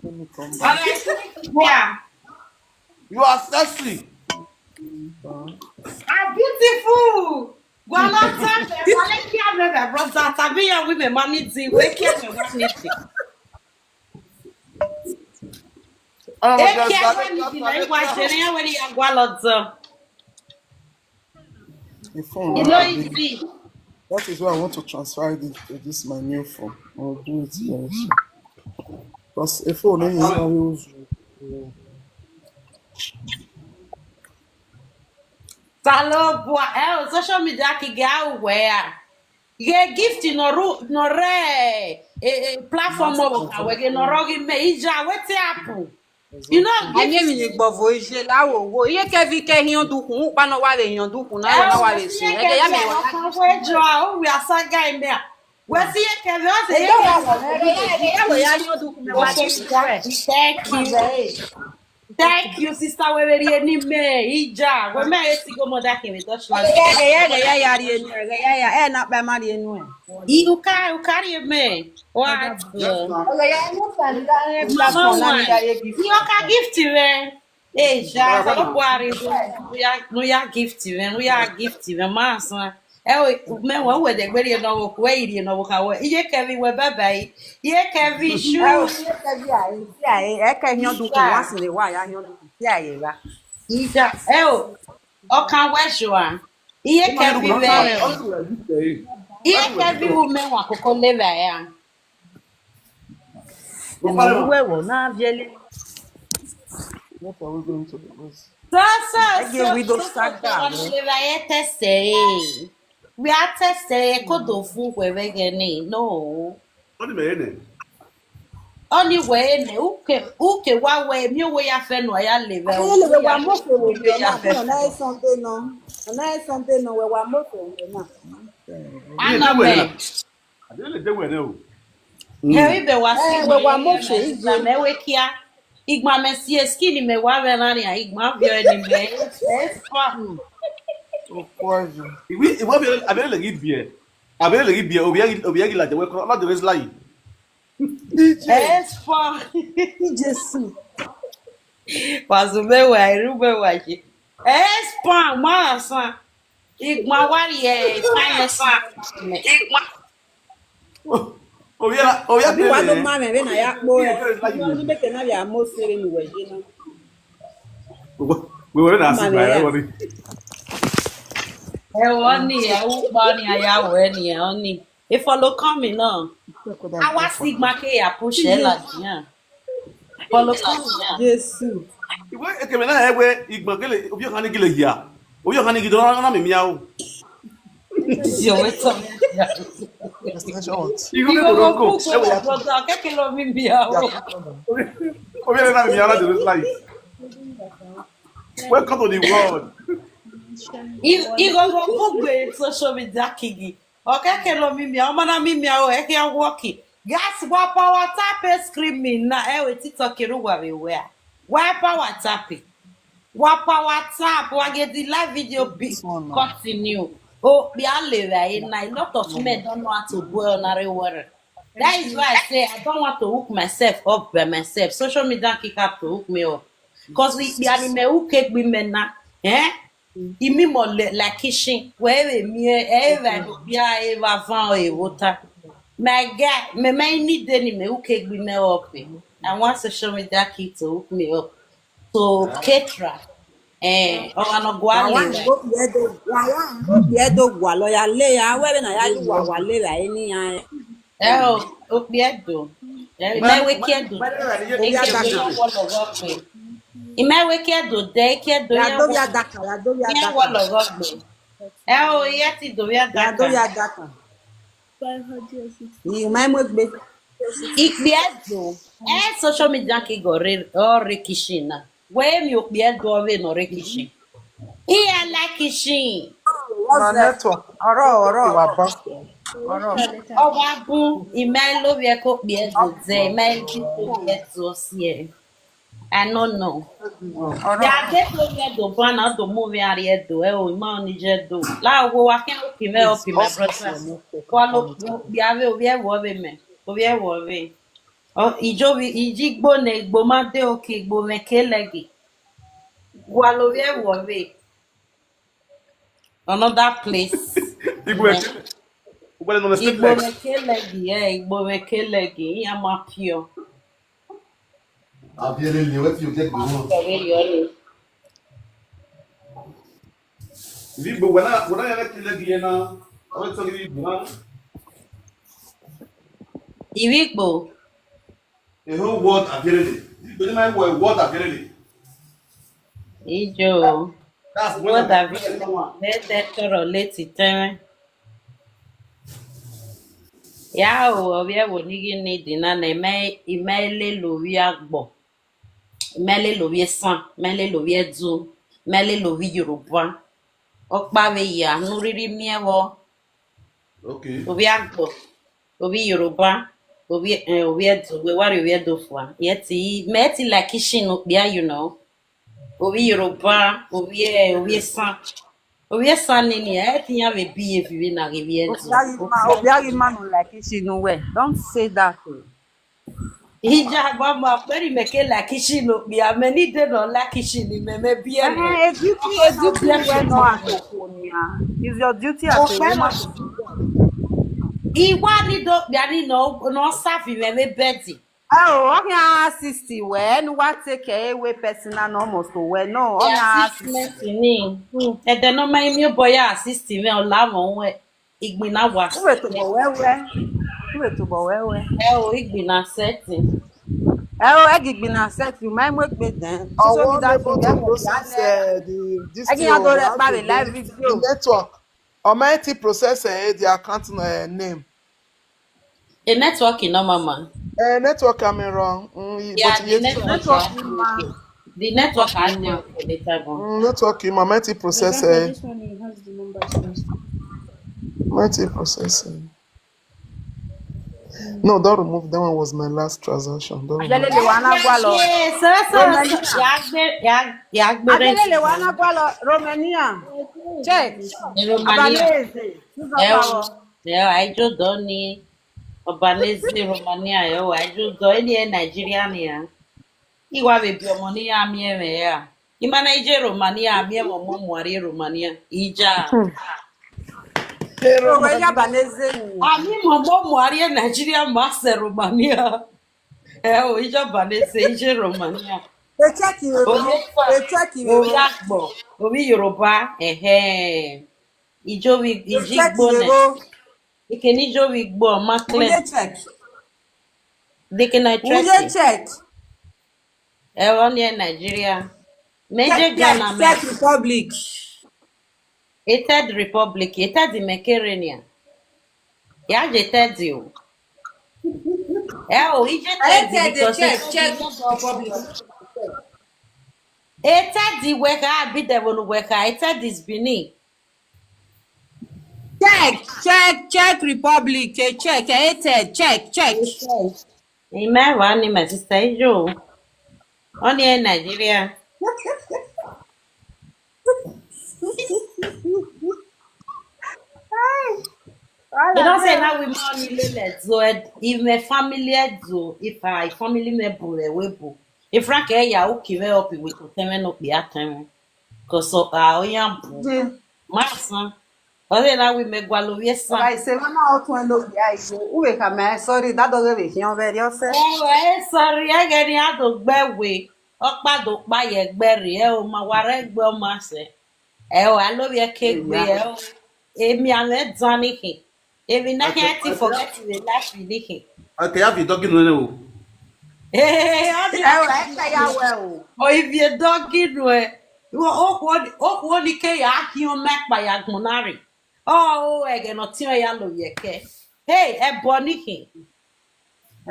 Let me come back. All right. Yeah. You are sexy. I'm beautiful. Well, not time. Wale kia me, my brother. Tabi ya with me, mommy, di. Wale kia me, mommy, di. Oh my God, Wale kia me, mommy, di. Wale kia me, mommy, di. The phone. You know, it's me. That is why I want to transfer it to this my new phone. I'll do it here also. Because a phone, eh, you know, we use. Salobua, eh, social media kighe a wẹ a. Ghe gift nọ ru, nọ rre, eh, eh, platform ọvbokhan wẹ ghe nọ rrọọ ghi mẹ, ija, wetin happen? You know, a miẹn emwi ni gbọvo iye la wo wo. Iye kẹvi kẹ hiọn dukhun, ukpa nọ wa vbe hiọn dukhun, na wa na wa vbe sun. Ẹgẹ ya mẹ wa. Wẹ jọ, o wi asaga mẹ a. Wẹ si iye kẹvi, ọ sẹ iye kẹvi. Ẹgẹ ya wẹ ya hiọn dukhun mẹ wa. Thank you. Thank you, sister. Wẹ vbe rhie ne imẹ, Ija. Wẹ mẹ esi go mother kin vbe Dutchland. Ẹghẹ, ẹghẹ, ẹghẹ, ya, ya rhie nuẹn, ẹghẹ, ya, ya, ẹ na kpa ma rhie nuẹn. I, u ka, u ka rhie mẹ. What? Ẹghẹ, ya, ẹ na kpa ma rhie nuẹn. Mama, why? Iyọka gift rẹ. Eja, Osanobua rhie do. Nu ya, nu ya gift rẹ, nu ya gift rẹ, ma san. Ẹ o, mẹ wẹ, wẹ dẹ gbe rhie ne ọvbokhan, wẹ i rhie ne ọvbokhan, wẹ, iye Kevin wẹ bye bye, iye Kevin shu. Ẹ o, iye Kevin a, iye a, ẹ kẹ hiọn dukhu, wa si ne wa ya hiọn dukhu, si a ye ra. Ija, ẹ o, ọ kan wẹ sure. Iye Kevin vẹ, iye Kevin wu mẹ wa koko le vbe ya. Uwẹ wọ na viẹlẹ. What are we going to do? So, so, Ẹ ye so, widow so, so, saga, so, man. Leva ye tẹsẹ, eh. We are tẹsẹ, eh, kodo fu wẹ vbe gẹ ni, no. Ọni mẹ ne. Ọni wẹ ne, uke, uke wa wẹ, mi owe ya fẹ nọ, ya leva. Ẹ lè wẹ wa mọ fẹ wẹ, ọna Sunday nọ. Ọna Sunday nọ, wẹ wa mọ fẹ wẹ na. Ana mẹ. Adele de wẹ ne o. Hẹ ibe wa si, eh, wẹ wa mọ fẹ, ije. Mẹ wẹ kia. Igba mẹ si skin mẹ wa vbe na nia, igba viọ ni mẹ. Ẹ fa. Okoye. Iwi, iwi abele, abele ghi biẹ. Abele ghi biẹ, obi agi, obi agi la de wẹ kọ, la de wẹ slide. Ẹ fa. Jesu. Wa zo mẹ wa, eru mẹ wa ye. Ẹ fa, ma san. Igba wa rhie, fa ye san. Igba. Ovbi a, ovbi a Abi wa do ma mwẹ vbene a ya kpo rẹ. Ni meke na vbe a mose vbene uwẹ ye na. Wẹ wẹ na si ba rẹ wọni. Ẹ wọ ni, ẹ wu kpa ni a ya wẹ ni, ẹ ọ ni. E follow come me now. A wa si igba ke ya push ẹ ladian. Follow come me now. Jesu. Iwe ekeme na ẹ wẹ igba gele, ovbi ọkhan ni gele hia. Ovbi ọkhan ni gele na mi mia o. Yo, what's up? Igho ke bolo ko. Ẹ wẹ ya. Brother, keke lo mi bia o. Ovbi ọkhan ni mia na de life. Welcome to the world. I, igho ko gbe social media kigi. Ọ keke lo mi mia, ọ ma na mi mia o, ẹ khian work. Guys, wa pa WhatsApp screen mi na, ẹ wẹ TikTok ru wa vbe wẹ a. Wa pa WhatsApp. Wa pa WhatsApp, wa get the live video be continue. Oh, be a live, I, a lot of men don't know how to go on a reward. That is why I say I don't want to hook myself up by myself. Social media kick up to hook me up. Because we be animal who cake women now. Eh? Imimo le, like kitchen, where we me, eva no bia, eva van or a water. My guy, me, me need any me who cake women up. I want social media kid to hook me up. To caterer. Eh, or an ogwale. Wa wa go bie do, wa wa go bie do gwa lo ya le ya, where na ya yu wa wa le la eni ya. Ẹ o, okpia Ẹdo. Ẹ, imẹ wẹ Ekie Ẹdo. Eke wẹ iran wọ lọghọ gbe. Imẹ wẹ Ekie Ẹdo dẹ, Ekie Ẹdo ya do ya daka, ya do ya daka. Iran wọ lọghọ gbe. Ẹ o, iran ti do ya daka. Ya do ya daka. Imẹ mu egbe. Ikpia Ẹdo. Ẹ social media ke gọ re, ọ re kitchen na. Wẹ mi okpia Ẹdo vbe nọ re kitchen. Iran like kitchen. Na network. Ọrọ, ọrọ. Wa ba. Ọrọ. Ọ wa bun, imẹ lovbiẹ ke okpia Ẹdo zẹ, imẹ lovbiẹ ke okpia Ẹdo siẹ. I don't know. Ọrọ. Ya de ke ovbi Ẹdo ban na, do mu ovbi Ẹdo, ẹ o, ima ọni je Ẹdo. La wo wa khian oke mẹ, oke my brother. Wa lo, ya vbe, ovbi ẹvbo vbe mẹ, ovbi ẹvbo vbe. Ọ, ijo vbe, iji Igbo ne Igbo ma de oke, Igbo mwẹ ke lẹgi. Wa lo vbe ẹvbo vbe. Another place. Igbo mwẹ ke, Igbo mwẹ ke lẹgi, yeah, Igbo mwẹ ke lẹgi, iran ma pure. Abi ẹre lẹ wẹ fi oke gbe wọn. Ivbi Igbo, wẹ na, wẹ na ya ke lẹgi na, ọ vbe tọ Ivbi Igbo na. Ivbi Igbo. A whole world aviẹrẹre. Ivbi Igbo ni ma wọ world aviẹrẹre. Ijo. That's one of the best one. Mẹ tẹ tọrọ leti tẹmwẹ. Ya o, ovbi ẹvbo ni ghi need na nẹ, imẹ, imẹ lele ovbi agbọ, imẹ lele ovbi esan, imẹ lele ovbi Ẹdo, imẹ lele ovbi Yoruba. Ọkpa vbe ya, ne u rhirhi miẹn vbọ. Okay. Ovbi agbọ, ovbi Yoruba, ovbi, eh, ovbi Ẹdo, wẹ wa rrie ovbi Ẹdo fua. Yet, mẹ ti like kitchen ne okpia, you know. Ovbi Yoruba, ovbi, ovbi esan. Ovbi esan nini, ẹ te iran vbe behave vbene a ghi vbiẹ do. Obiaghi ma, obiaghi ma nọ like ishi ne uwẹ. Don't say that o. Hija, mama, vbene mẹ ke like ishi ne okpia, mẹ ni de nọ like ishi ne imẹ, mẹ biẹ nẹ. Eh, a duty, a duty wẹ nọ a to khuo nian. Is your duty as a woman to do that. Iwa ni do okpia ni nọ, nọ serve mwẹ vbe bed. Oh, ọ khian assist wẹ, ne uwa take care wẹ personal ne ọ must wẹ nọ, ọ khian assist. Assistment ni. Hmm, ẹdẹ ne ọ ma miẹn obọ ya assist mwẹ, ọ la mwẹ ruẹ, igbinna wa. U vbe tobọ wẹ wẹ. U vbe tobọ wẹ wẹ. Ẹ o, igbinna setting. Ẹ o, ẹ ghi igbinna setting, u ma mu egbe dẹn. Ọwọ, social media able to thing, ẹ wọ process, ya nẹ. Eh, the, this thing, ẹgin ya do rẹ kpa vbe live video. The network. Ọ ma ti process, eh, the account, eh, name. A network in normal, man. Eh, network coming wrong. Mm, yeah, but the network, network, the network I know for later on. Mm, network in my mighty process, eh. This one, he has the numbers first. Mighty process, eh. No, don't remove. That one was my last transaction. Don't remove. Adelele wa na gua lọ. Yes, sir, sir, sir. Romania. Ya gbe, ya, ya gbe. Adelele wa na gua lọ Romania. Check. Romania. Albanese. Ẹ o, ẹ o, Aijodo ni, Albanese, Romania, ẹ o, Aijodo, eni ẹ Nigeria nian. I wa vbe biẹ ọmọ ne iran miẹn mwẹ ra. I ma na je Romania, a miẹn mwẹ ọmọ mu a rrie Romania. Ija. Owẹ ya Albanese ni. A miẹn mwẹ ọmọ mu a rrie Nigeria, ma sẹ Romania. Ẹ o, ija Albanese, ije Romania. E check you, e check you. Ovbi agbọn, ovbi Yoruba, ẹhẹn. Ijo vbe, ije igbo nẹ. Eke ne ijo vbe igbo, ma clear. Uye check. Deke na check. Uye check. Ẹ o, ọni ẹ Nigeria. Mẹ je Ghana, mẹ. Czech Republic. A third republic, a third mẹ kere nian. Ya je third o. Ẹ o, ije third because Czech, Czech Republic. A third wẹ kha, bi dẹvbo ne wẹ kha, a third is Benin. Czech, Czech, Czech Republic, eh, Czech, eh, Czech, Czech, Czech. Imẹ wa ni, my sister, ijo. Ọni ẹ Nigeria. They don't say now we money lele so if my family do, if I family me bu we bu. If Frank e ya uki me up with to tẹmwẹ no kpia tẹmwẹ. Cause ọ ka oyan bu. Ma san. Ọ de na wi mẹ gualọ ovbi esan. Ọba ise mama ọtun ẹn lobia ise. U vbe khama ẹn sorry, da do ghe vbe khian vbe ẹriọ sẹ. Ẹ, sorry, ẹghẹ ne a do gbe ẹwe. Ọkpa do kpa ye ẹgbẹe rre, ẹ o, ma wa rre ẹgbẹe ọma sẹ. Ẹ o, a lovbiẹ ke egbe, ẹ o. Emianmwẹ dan ni khin. Emwi na khian te forget vbe life ni khin. Ọ ke ya viọ edọgi nuẹn o. Ee, ọ ni Ẹ o, ẹ ka ya wẹ o. Ọ i viọ edọgi nuẹn. Okhuo, okhuo ni ke ya khian ọmọ ẹkpa ya gbọn na rre. Ọ, ẹghẹ ne ọtiọnrẹn ya lovbiẹ kẹ. Hey, ẹbọ ni khin.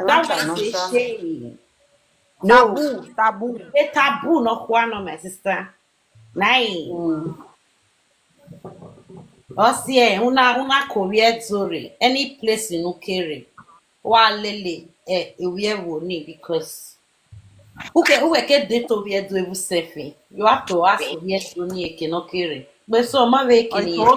That one is a shame. No. Taboo, taboo. A taboo ne ọ khua nọ, my sister. Nine. Mm. Ọ siẹ, una, una ko vbiẹ do rre, any place ne u ke rre, wa lele, eh, ovbi ẹvbo ni, because u ke, u ke de to ovbi ẹdo evun sẹfe, you have to ask ovbi ẹdo ni eke ne ọ ke rre. Gbe so, ọ ma vbe eke ni, ọ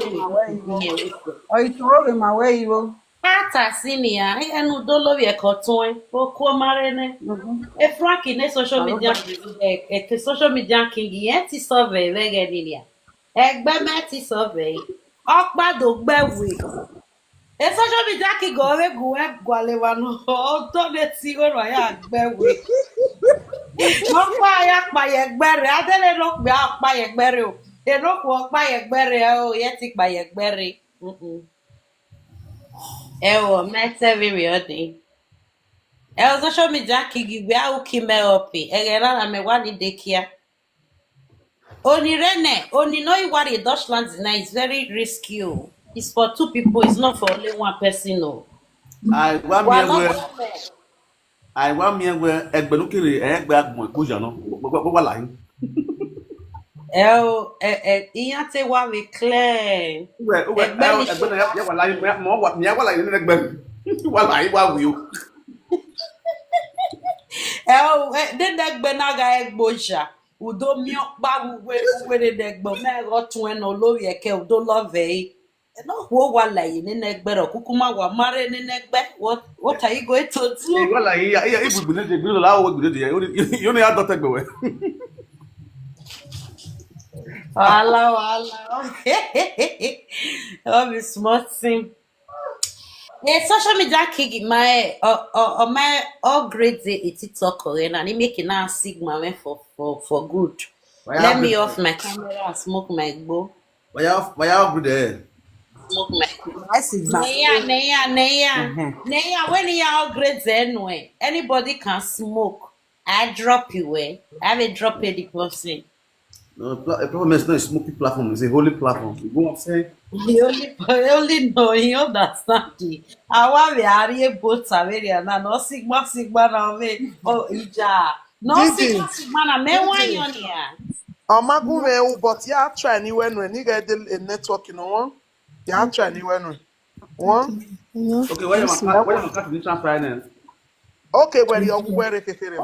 i to vbe ma wẹ iro. A ta si nian, ẹnu do lovbiẹ ke ọtuẹn, okuo ma rre nẹ. Mhm. E Frank ne social media, eh, eh, social media king, irẹn ti sọvẹ vbe ẹghẹ ni nian. Ẹgbẹ mẹ ti sọvẹ, ọkpa do gbe ẹwe. E social media king ọ vbe gu wẹ gualọ evba nọ, ọ do ne ti igho ne ọ ya gbe ẹwe. Ọkpa ya kpa ye ẹgbẹe rre, a dẹrẹ ne okpia kpa ye ẹgbẹe rre o. Eno okhuo kpa ye ẹgbẹe rre, ẹ o, irẹn ti kpa ye ẹgbẹe rre. Mm-mm. Ẹ o, mẹ te vberriọ dee. Ẹ o, social media king, wẹ a uki mẹ up. Ẹghẹ na na mẹ wa ni de kia. Oni rre nẹ, oni ne ọ i wa rrie Dutchland na is very risky o. It's for two people, it's not for only one person o. Ai, wa miẹn wẹ, ai, wa miẹn wẹ, ẹgbẹe ne u kere, ẹgbẹe agbọn ẹkpo ya nọ, wẹ, wẹ, wẹ, wẹ wa la hin. Ẹ o, ẹ, ẹ, iran te wa vbe clear. Uwẹ, uwẹ, ẹgbẹe ẹ o, ni ẹgbẹe na ya, ya wa la hin, mẹ, mẹ wa, mẹ wa la hin nene ẹgbẹe. Wa la hin, wa wi o. Ẹ o, ẹ, nene ẹgbẹe na gha ẹgbẹe oya. Udo miẹn ọkpa vbe uwẹ, uwẹ ne ẹgbẹ, mẹ ghe ọtuẹn ne ọ lovbiẹ kẹ, udo love ẹre. Ẹ na khuo wa la ye nene ẹgbẹ rẹ, ọ kuku ma wa ma rre nene ẹgbẹ. What, what are you going to do? Wala, iya, iya, ibu igbinede, igbinede la, wo igbinede ya, yo ni, yo ni a dọtẹ gbe wẹ. Wahala, wahala. Ọ be small thing. Eh, social media king ma, eh, ọ, ọ, ọ ma upgrade the TikTok ọghe na, ni make na sigma me for, for, for good. Let me off my camera and smoke my igbo. Why you, why you upgrade there? Smoke my igbo. Neya, neya, neya. Neya, when you upgrade there, no, eh, anybody can smoke. I drop you, eh? I will drop you the person. No, pla-, a platform is not a smoking platform. It's a holy platform. You go and say, he only, he only know, he understand it. Awa vbe a rrie boat avbe area na, nọ sigma sigma na vbe, oh, ija. Nọ sigma sigma na, mẹ wa yọn nia. Ọ ma gu mwẹ ru, but ya try ni wẹ nuẹn, ni ghẹ de network nọ wọn. Ya try ni wẹ nuẹn. Wọn. Okay, where you can, where you can cut the transfer then? Okay, where you, where you kekere.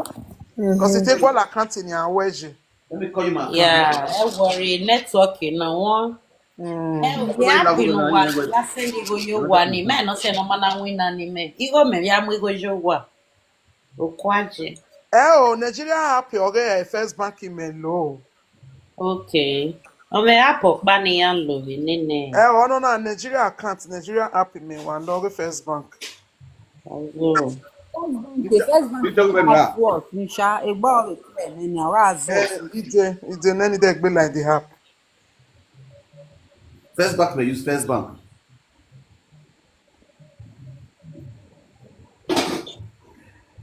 Because it take all account in your wages. Let me call you my account. Yeah, don't worry, network na wọn. Mm. Ẹ o, ya pinu wa, ya send igho yo wa ni, mẹ nọ sẹ ne ọ ma na winna ni mẹ. Igho mẹ ya mu igho yo wa. Okuaje. Ẹ o, Nigeria app ọghe First Bank mẹ lo. Okay. Ọ mwẹ app ọkpa ne iran lo vbe nene. Ẹ o, ọ nọ na Nigeria account, Nigeria app mẹ wa lo ọghe First Bank. Ọgọ. First Bank, First Bank password, ni sha, egbe ọghe kẹ nene, a wa zọ. Eh, ide, ide nene de gbe like the app. First Bank, they use First Bank.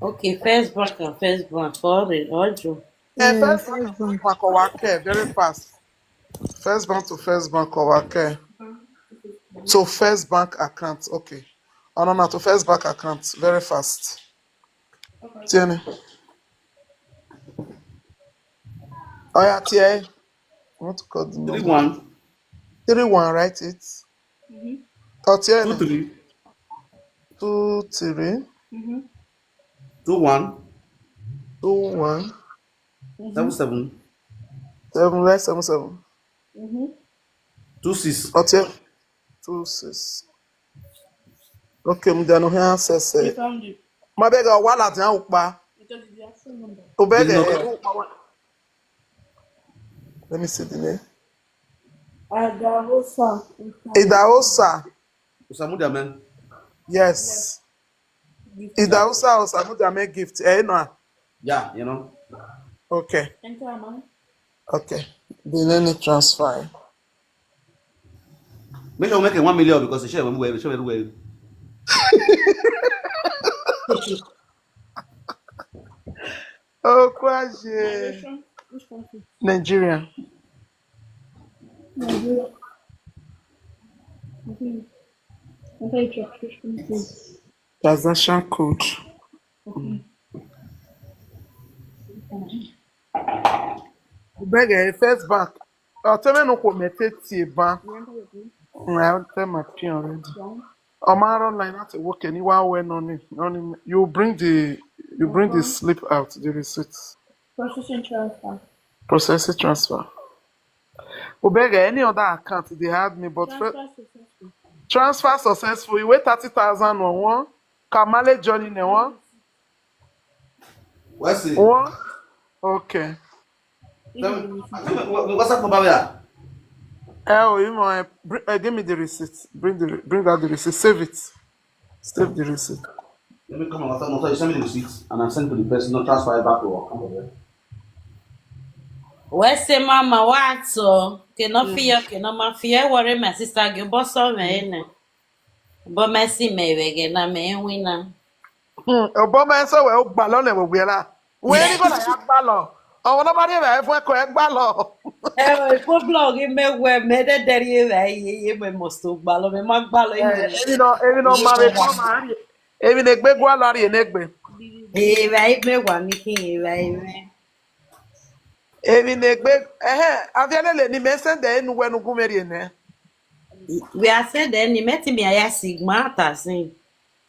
Okay, First Bank and First Bank, sorry, Ojo. Eh, First Bank and First Bank, ọ wa kẹ, very fast. First Bank to First Bank, ọ wa kẹ. To First Bank account, okay. Oh, no, no, to First Bank account, very fast. Tiene. Oh, yeah, T I. I want to call the number. Three one. Three one, write it. Mm-hmm. Oh, T I. Two three. Two three. Mm-hmm. Two one. Two one. Mm-hmm. Seven seven. Seven, write seven seven. Mm-hmm. Two six. Oh, T I. Two six. Okay, m da no here access. You found it. Ma bẹghe, ọ wa ladian ukpa. Because it's the actual number. O bẹghe, the number. Let me see the name. Idahosa. Idahosa. Osamudiame. Yes. Yes. Idahosa Osamudiame Gift. Eh, no. Yeah, you know. Okay. Enter, man. Okay. The name is transfer. Make sure we make it one million because the share when we, share when we. Oh, Kwaje. Which country? Nigeria. Nigeria. Okay. I thought you checked which country. Transaction code. Okay. Bẹghe First Bank. Ọ te mwẹ ne okhuo mẹ te tie ban. Remember your pin? I tell my pin already. Wrong. Ọ ma rre online na te wo ke ni wa wẹ nọ ni, nọ ni, you bring the, you bring the slip out, the receipt. Processing transfer. Processing transfer. Obeghe, any other account they had me, but fir-, transfer successful. Transfer successful. You wait thirty thousand on one. Kamale Johnny ne one. What's it? One. Okay. Tell me, tell me, what, what's that number there? Oh, you know, eh, br-, eh, give me the receipt. Bring the re-, bring out the receipt. Save it. Save the receipt. Let me come on WhatsApp. No, you send me the receipt and I send to the person. No, transfer it back to our account. Wẹ sẹ mama wa tọ, ke nọ fi yọ, ke nọ ma fi yọ, ẹ worry my sister, ghe obọ sọ mwẹ nẹ. Obọ mẹ si mẹ vbe ẹghẹ na, mẹ i winna. Hmm, obọ mẹ sẹ wẹ, u gbalọ nẹ wẹ wiẹ ra. Wẹ ni gọla ya gbalọ. Ọmwa ne ọ ma rhie evbare fun ẹko, ẹ gbalọ. Ẹ, problem ghi mẹ wẹ, mẹ dẹdẹ rhie evbare ye, ye mẹ must gbalọ, mẹ ma gbalọ. Eh, emwi nọ, emwi nọ ma vbe kọ ma rhie. Emwi ne egbe gualọ rhie ne egbe. Evbare mẹ wa mi khin, evbare mẹ. Emwi ne egbe, ẹhẹn, avia lele ne imẹ send ẹre ne uwẹ ne u gu mwẹ rhie nẹ. Wẹ a send ẹre ne imẹ, te imẹ ya si gban ta sin.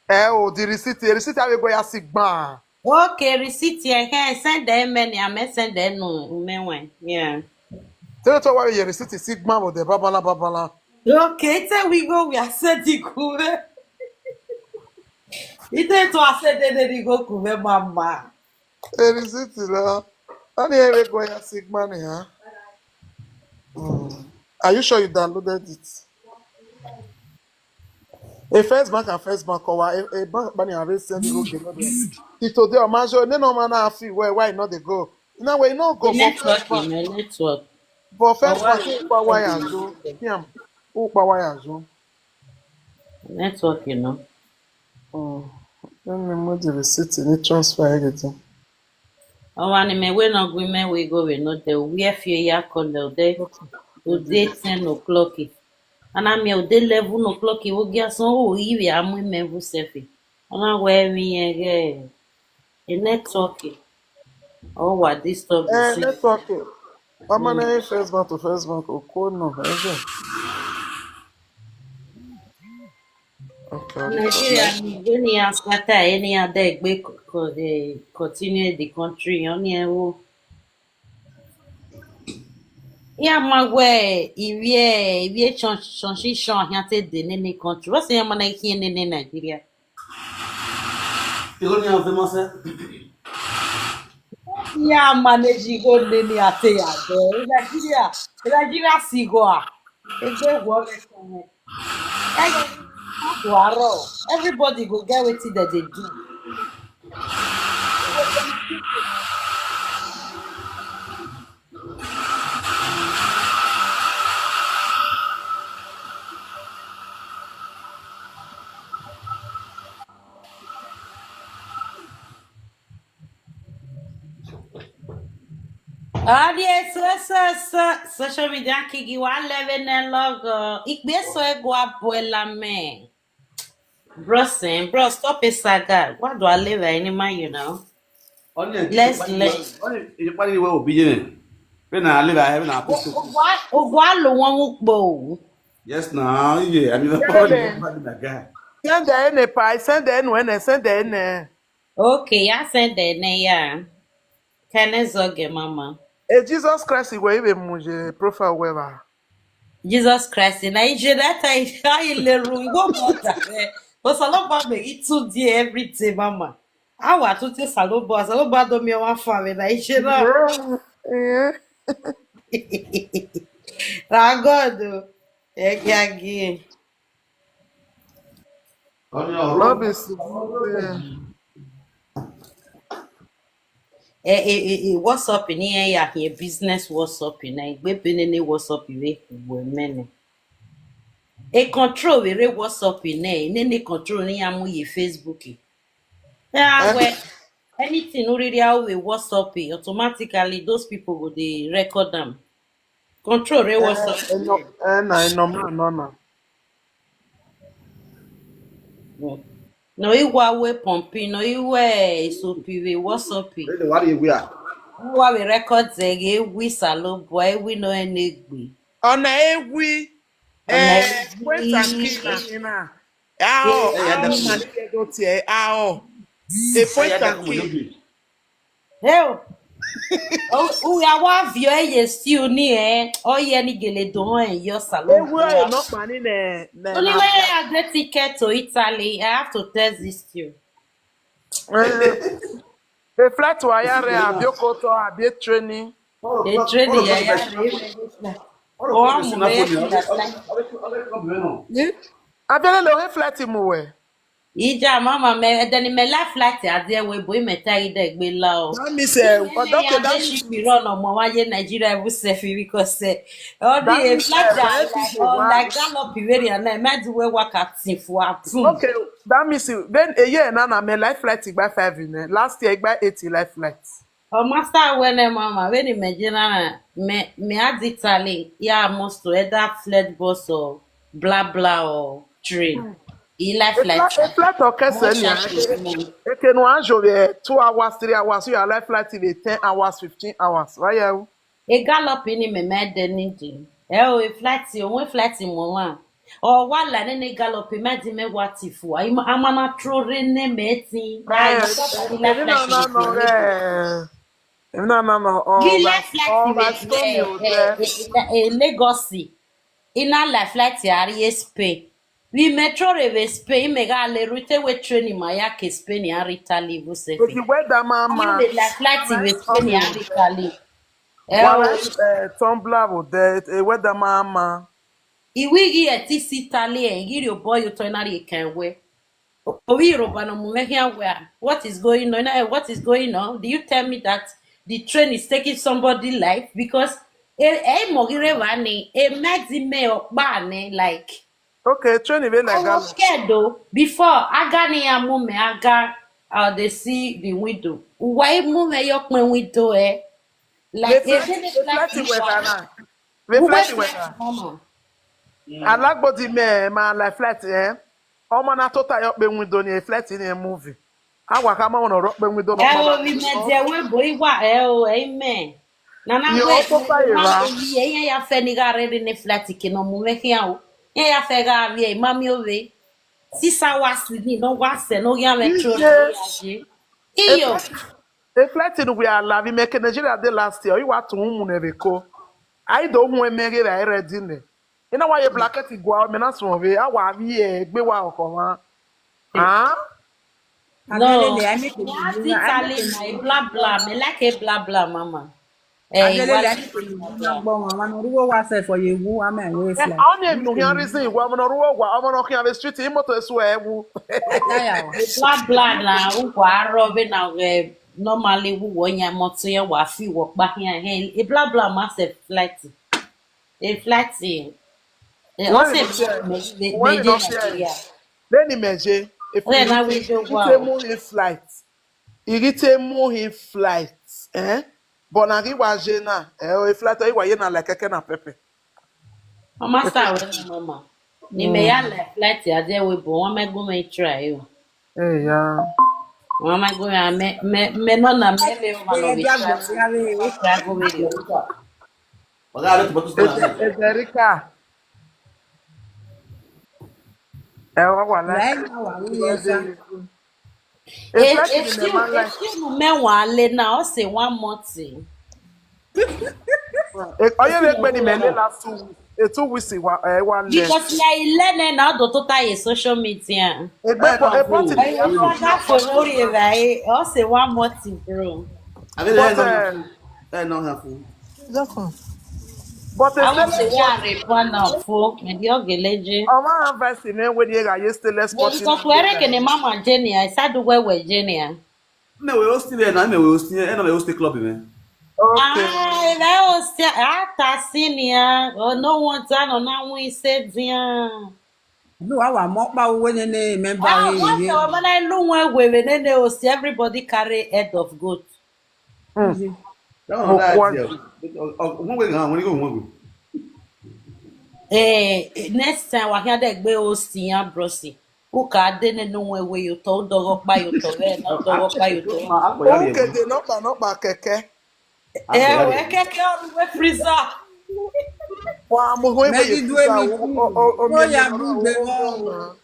Ẹ o, the receipt, the receipt avbe gue ya si gban. Okay, receipt ẹkẹn, send ẹ mẹ ni, amẹ send ẹ nu mẹ wẹn. Yeah. Te te wa ye receipt si gban vbe odẹ babala babala. Okay, te we go, we are sending ku mwẹ. Ite to a send ẹ ni go ku mwẹ, mama. E receipt na. Ani ẹ vbe go ya si gban ni ha. Mm. Are you sure you downloaded it? A first bank and first bank, or a, a bank money have send you go. It today, or man, so no man na feel where, why not they go? Now we no go The for first network, bank. My network. For first But bank, why who pa why you ajo? Him, who pa why ajo? Network, you know. Oh, let me move the receipt in the transfer everything. Ọmwa ne imẹ wẹ ne ọ gu imẹ wẹ igho vbe nọ dẹ, uwiẹ fi eya kọlẹ odẹ, odẹ ten o'clock. A na miẹn odẹ eleven o'clock vbe ogiasọn, ọ ghi vbe a mu imẹ vbe sẹfe. Ọ na wẹ vbe irẹn ghẹ e network, ọ wa disturb Eh, us. Network. Ọmọ na first bank to first bank, okhuo nọ, ẹzẹ. Okay, okay. Nigeria ni, vbene iran scatter, eni iran de gbe co-, co-, eh, continue the country, ọni ẹvbo. Iran ma wẹ ivie, ivie chọn, chọn si chọn ahian te de nene country. What's iran ma na khian nene Nigeria? Igho ni a famous, eh? Iran manage igho nene a te ya dẹ. Nigeria, Nigeria si igho a. Egbe wọ vbe sẹ mwẹ. Ẹghẹ, everybody go get wetin dem dey do. Audience, so, so, so, social media kiki wa lẹvbe nẹ lọghọ. Ikpia eso ẹgua bu ẹla mẹ. Bros, eh, bro, stop a saga. Wa do a leva any man, you know. Let's let. Ọni, iyekpa ni wẹ obi ye. Vbene a leva, vbene a put. Ogua, ogua lo wọn mu kpo. Yes, na, yeah, I mean, yeah, the problem is that guy. Send the N P I, send the N N, send the N N. Okay, ya send the N N, ya. Kene zọgẹ, mama. E Jesus Christ, wẹ i vbe mu ye profile wẹ vba? Jesus Christ, na i je that time, I le ru, igho mọ da rẹ. Osanobua mẹ ghi tu die every day, mama. A wa tu tie Osanobua, Osanobua do miẹn ọmwa fan vbe na i je na. Yeah, yeah. Na God o, ẹ gia gie. No be small thing. E, e, e, e, WhatsApp ni iran ya khian business WhatsApp na, egbe ebe nene WhatsApp vbe khuo mẹ nẹ. E control vbe rre WhatsApp nẹ, nene control ne iran mu ye Facebook. Iran wẹ anything ne u rhirhi aro vbe WhatsApp, automatically those people go dey record am. Control rre WhatsApp. Eh, eh, no, eh, na, eh, no, man, no, no. No, he wa we pumping, no, he we esopi vbe WhatsApp. They dey worry we are. Wa vbe record ze ghe wi Osanobua, e wi no enegbe. Ọna e wi, ọna e eh, wi. Point and kill na, na. Ao, eh, ao, ma ni ke do tie, ao. E point and kill. Hell. U ya wa viọ ye stew ni, eh, ọ ye ni gele do họn ye Osanobua. Ewu ẹ nọ kpa ni nẹ, nẹ. Only when I get ticket to Italy, I have to test this stew. Eh, e flight wa ya rre, abi okoto, abi e train. E train ya ya rre. Ọ mu me. Abi ele lo he flight mu wẹ. Ija mama mẹ, ẹdẹ ne mẹ la flight a die wẹ, bo imẹ ta ghi dẹ gbe la o. That means, eh, ọdọ ke that means we run ọmọ wa ye Nigeria every self because, eh, all the flight that like, like gallop very and I might do well work at for. Okay, that means, eh, then a year na na me like flight by five in, eh, last year by eighty like flight. Ọ ma sa wẹ nẹ mama, vbene imẹ je na, mẹ, mẹ a di Italy, ya must to either flight bus or bla bla or train. I like flight. A flight, a flight ọ kẹsẹ ni. Eke ne uwa zovbe two hours, three hours, you are like flight vbe ten hours, fifteen hours. Wa ye ru? E gallop ni mẹ ma dẹ ni di. Ẹ o, e flight, o, wẹ flight mu ọmwa. Ọ wa la nene gallop, mẹ di mẹ wa ti fua. Ima, ama na tro rre ne mẹ tin. Ai, Emwi na na nọ ghẹ. Emwi na na nọ, ọ, ghi la flight ọ vbe, vbe Spain, eh, eh, eh, Lagos. I na la flight a rrie Spain. Vbe metro rre vbe Spain, imẹ gha le rre te wẹ train ma ya ke Spain a rrie Italy vbe sẹfe. Oti weather ma ma. Imẹ la flight vbe Spain a rrie Italy. Ẹ o. Tumbler vbe odẹ, weather ma ma. I wi ghi ẹtin si Italy, I ghi rhie obọ ye otọ, I na rhie kan wẹ. Ovbi Yoruba nọ mu mwẹ khian wẹ, "Ah, what is going on? Eh, what is going on? Do you tell me that the train is taking somebody life?" Because e, e mọ ghi rre evba ni, e mẹ di mẹ ọkpa nẹ, like. Okay, train vbe like that. I was scared though. Before, aga ne iran mu mẹ, aga, uh, they see the window. Uwa i mu mẹ ye ọkpẹn window, eh. Like, vbe flight wẹ gha na? Vbe flight wẹ gha? Alagbodi mẹ ma la flight, eh? Ọmọ na tota ye ọkpẹn window ni, flight ni movie. A wa khama ọmọ ne ọ rre ọkpẹn window nọ. Ẹ o, vbe imẹ die wẹ bo iwa, ẹ o, ẹ imẹ. Nana wẹ, ọ tota ye ra. Iran ya fẹ ni gha rre ne flight ke ne ọ mu mwẹ khian o. Iran ya fẹ gha vbiẹ, I ma miẹn ovbe. Six hours ni ne ọ wa sẹ ne ọ ghi a metro ne ọ ya ye. Iyo. E flight ne uwẹ a la vbe imẹ ke Nigeria de last year, ọ i wa tọn uwu mu nẹ vbe Eko. A i do huẹn mẹ ghe vbe a i ready nẹ. I na wa ye blanket gua, mẹ na suẹn vbe, a wa vbiẹ egbe wa ọkhọ mwa. Ah? No, I like Italy, my bla bla. Me like a bla bla, mama. Eh, adelele, I need to know gbọ wọn, ọmọ ne ọ rre uwu owa sef, ọ ye wu, a ma wẹ flight. Ọni emwi ne u khian reason wa, ọmọ ne ọ rre uwu owa, ọmọ ne ọ khian vbe street, imoto esu ẹ wu. Bla bla na, uwa arọ vbene normally wu wọ yan imoto yan wa fi wọ kpa khian hẹ. E bla bla ma sef flight. E flight. E, ọ sẹ mẹ, mẹ, mẹ je Nigeria. Vbene imẹ je, e flight. I ghi te mu hin flight, eh? But na ghi wa je na, eh, e flight, ọ i wa ye na like kẹkẹ na pẹpẹ. Ọ ma sa wẹ na, mama. Ne imẹ ya la flight a, de wẹ bo, wa ma gu mwẹ try o. Eya. Wa ma gu mwẹ, mẹ, mẹ, mẹ nọ na, mẹ le o ma nọ vbe try. Try go vbe yo. Ezerika. Ẹ wa wa la. Efienu mẹ wa le na, ọ sẹ one month. Ọ ye vbe egbe ne imẹ le last two weeks, e two weeks wa, ẹ wa le. Because na I le nẹ na, ọ do tota ye social media. Egbe po, e po ti ya. Ẹ wa ga fo lori evba e, ọ sẹ one month, bro. But, eh, But I want to hear a report now, fo, maybe I'll get legend. Ọmọ advice mẹ wẹ ni e gha ye stainless pot. Because wẹ rẹn kene mama Jenny, I said wẹ wẹ Jenny. Mẹ wẹ host vbe na, mẹ wẹ host, ẹ na mẹ host club mẹ. Okay. Ah, ẹ host, a ta si nia, ọ no want an, ọ na win se dian. No, a wa mọ ọkpa uwu nene member. Ah, what the woman I know when we were nene host, everybody carry head of goat. Mm. That one, that, yeah. Ọ, ọ, one way, one way, one way. Eh, eh, next time, wa khian de gbe host yan, brosi. U ka de nene uwẹ we ye otọ, u dọghọ kpa ye otọ, vbe na u dọghọ kpa ye otọ. Ma, a kpọ ya rhie. Okay, egbe. De nọkpa, nọkpa kẹkẹ. A kpọ ya rhie. Eh, kẹkẹ ọ ru we freezer. Wa mu ho egbe ye freezer, o, o, o, o, o, ya bu gbe vbọ.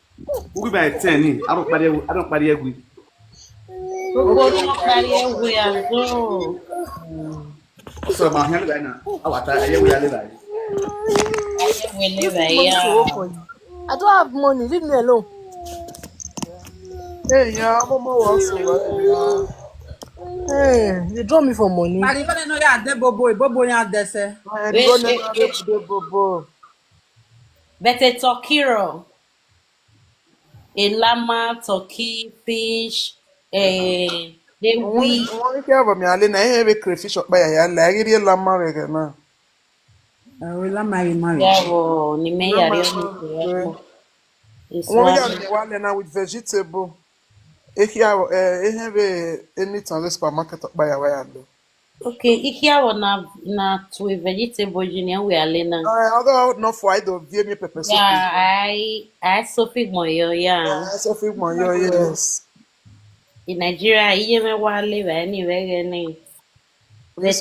Ugi ba ten ni, a do kpari ẹwu, a do kpari ẹwu. Gbogbo ọdún wọn kpari ẹwu ya zo. So, ma hẹn lẹ na, a wa ta ẹwu ya lẹ báyìí. Ẹwu lẹ báyìí ya. I don't have money, leave me alone. Hey, yeah, I'm on my way. Hey, you draw me for money. Ari bẹ́ẹ̀ ni ya dé bobo, bobo ya dẹsẹ. Hey, you go never dé bobo. But a turkey roll. A llama, turkey, fish, eh, the wheat. Wọn kẹ vọ mi ale na, ihe vbe crayfish ọkpa ya ya la, ghi rhie llama vbe ghe na. Ẹ, llama ye ma vbe. Ya vọ, ni me ya rhie ọni ko ya ko. Wọn ya ni wa le na with vegetable. Ekhia, eh, ihe vbe eni tan vbe supermarket ọkpa ya wa ya lo. Okay, ikhiawọ na, na tue vegetable yi ni wẹ a le na. Eh, ọgọ nọ fua, I do vie mi pepper soup. Yeah, I, I so fig mo yo, yeah. Yeah, I so fig mo yo, yes. In Nigeria, iye mwẹ wa le vbe ni vbe ghe ni. But, eh,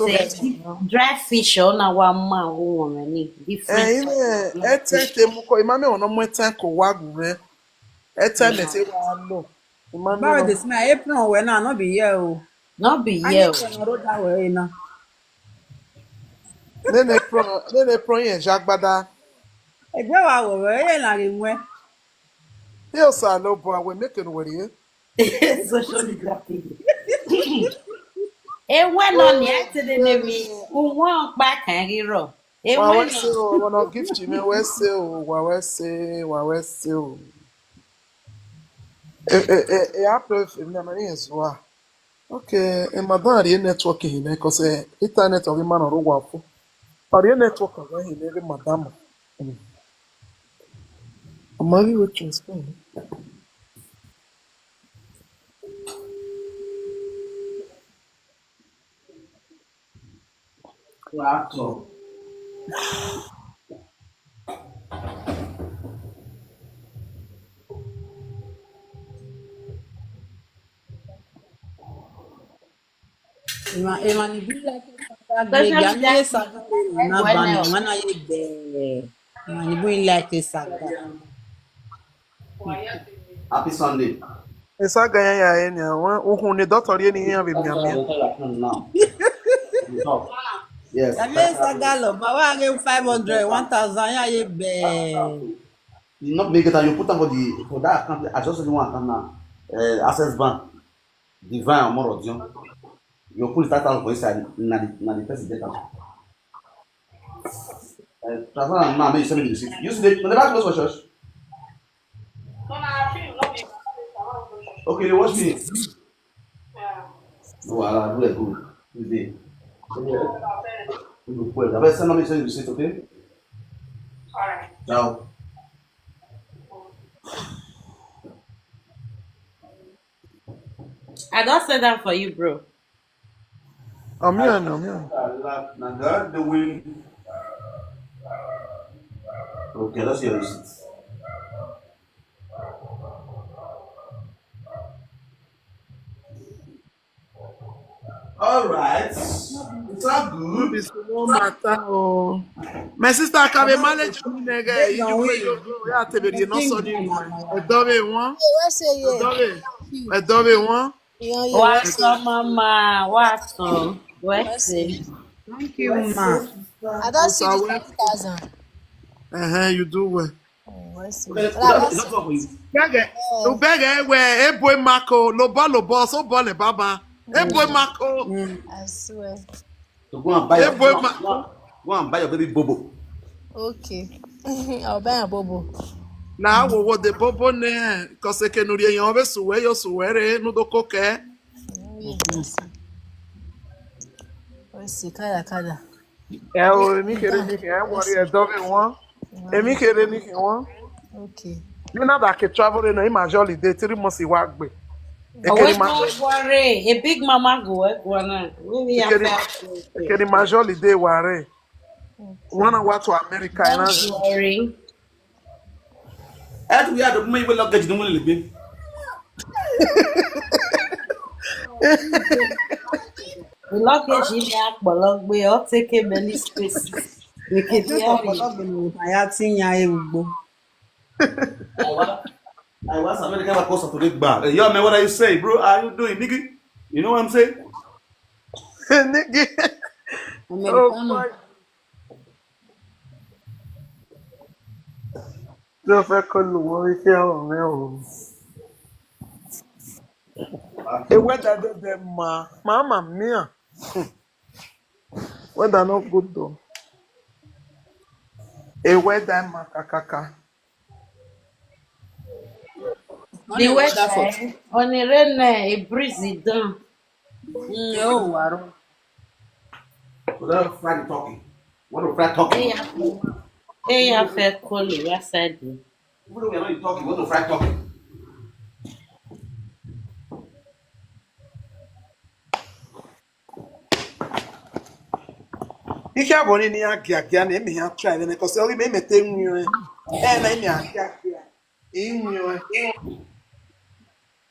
dry fish ọ na wa ma vbe uwọnmwẹ ni, different. Ẹtẹn te mu kọ, ima miẹn ọmwa ne ọ mu ẹtẹn ko wa gu mwẹ. Ẹtẹn mẹ te wa lọ. Ima miẹn ọmwa. This my apron wẹ na, no be here o. No be here o. Apron ro da wẹ na. Nene apron, nene apron yẹn zẹ agbada. Egbe wa wẹ wẹ, eye na ghe wẹ. Ye Osanobua wẹ make ne wẹ rrie. Social media thing. Ewe nọ ni a te de ne mi, uwẹ ọkpa kan ghi rrọọ. Wa wẹ se o, one gift me wẹ se o, wa wẹ se, wa wẹ se o. E, e, e, e, a pray for me, I'm in Zua. Okay, e madam rhie network hin nẹ, cause, eh, internet ọ ghi ma nọ rre owa fo. Ọ rhie network ọ ghi hin nẹ, ghe madam. Mm. Ọ ma ghi wẹ transfer. Laptop. Emwa, emwa ni bu like saga gbe, ya ni ye saga na ba ni, emwa na ye gbe. Emwa ni bu like saga. Happy Sunday. Saga ya ya eni, ukhunmwu ne doctor rhie ne iran vbe mianmian. Yes. Ya ni ye saga lọ, ma wa ghe five hundred, one thousand, ya ye gbe. You not make it and you put am for the, for that account. I just only one account now. Uh, Access Bank, Divine Omorodion. You put that out for inside, na the, na the person get am. Uh, transfer am now, make you send me the receipt. You see, they, they never close for church. Okay, you watch me. No, I do it good. You dey. You look well. I better send me, send you the receipt, okay? Ciao. I don send am for you, bro. I'm here now, I'm here. Na God dey win. Okay, that's your receipt. All right. It's all good. It's no matter. Oh. My sister, I can manage you, nigga. You do where you go. Yeah, te be no so ni. Ẹdọ vbe wan. Wẹ se ye. Ẹdọ vbe. Ẹdọ vbe wan. Iyan ye. Wa sọ, mama, wa sọ. Wẹ se. Thank you, ma. I don see the five thousand. Uh-huh, you do well. Oh, I see. Okay, that, that's not for you. Bẹgẹ, eh, bẹgẹ wẹ, ebo ma ko, lobọ, lobọ, so bọ lẹ baba. Ebo ma ko. Mm. I swear. So go and buy your, ebo ma, go and, go and buy your baby bobo. Okay. I'll buy a bobo. Na wo wo de bobo nẹ, cause eke ne u rhie yan ọ vbe sẹ uwẹ, yo sẹ uwẹ rre, ne u do ko kẹ. Oh, yes. Wẹ se, kada, kada. Ẹ o, emwi kherhe ni khin, ẹ worry, ẹdọ vbe wan. Emwi kherhe ni khin wan. Okay. Ni na da ke travel re nọ, ima jolly day, three months I wa gbe. Ekeri ma, don't worry, a big mama go, ẹ guan na. Wẹ mi ya ekeri, fa. Ekeri ma jolly day wa re. Wan na wa to America, ẹ na. Don't worry. Ẹ tu ya do me iwe luggage ni mo le gbe. Luggage ni a kpọlọ gbe, ọ take many spaces. Ekeri ọkpọlọ gbe ni a ya ti yan ugbo. I wa, I wa America wa call Saturday gba. Hey, yo, man, what are you saying, bro? How you doing, nigga? You know what I'm saying? Nigga. Americano. Oh, boy. Yo fẹ kọlu wọn ife ọrọ rẹ o. E weather dede ma, mama mia. Weather no good though. E weather ma kakaka. The weather, eh, on the rain, eh, a breeze is done. Mm, oh, waro. We don't fry the turkey. Want to fry turkey? Hey, I feel cold outside. Even though we are not in turkey, we want to fry turkey. Ikha vbọ ni iran giagia ne, mẹ iran try vbene, cause ọ ghi mẹ, mẹ te winna. Ẹ na, mẹ iran giagia. I winna.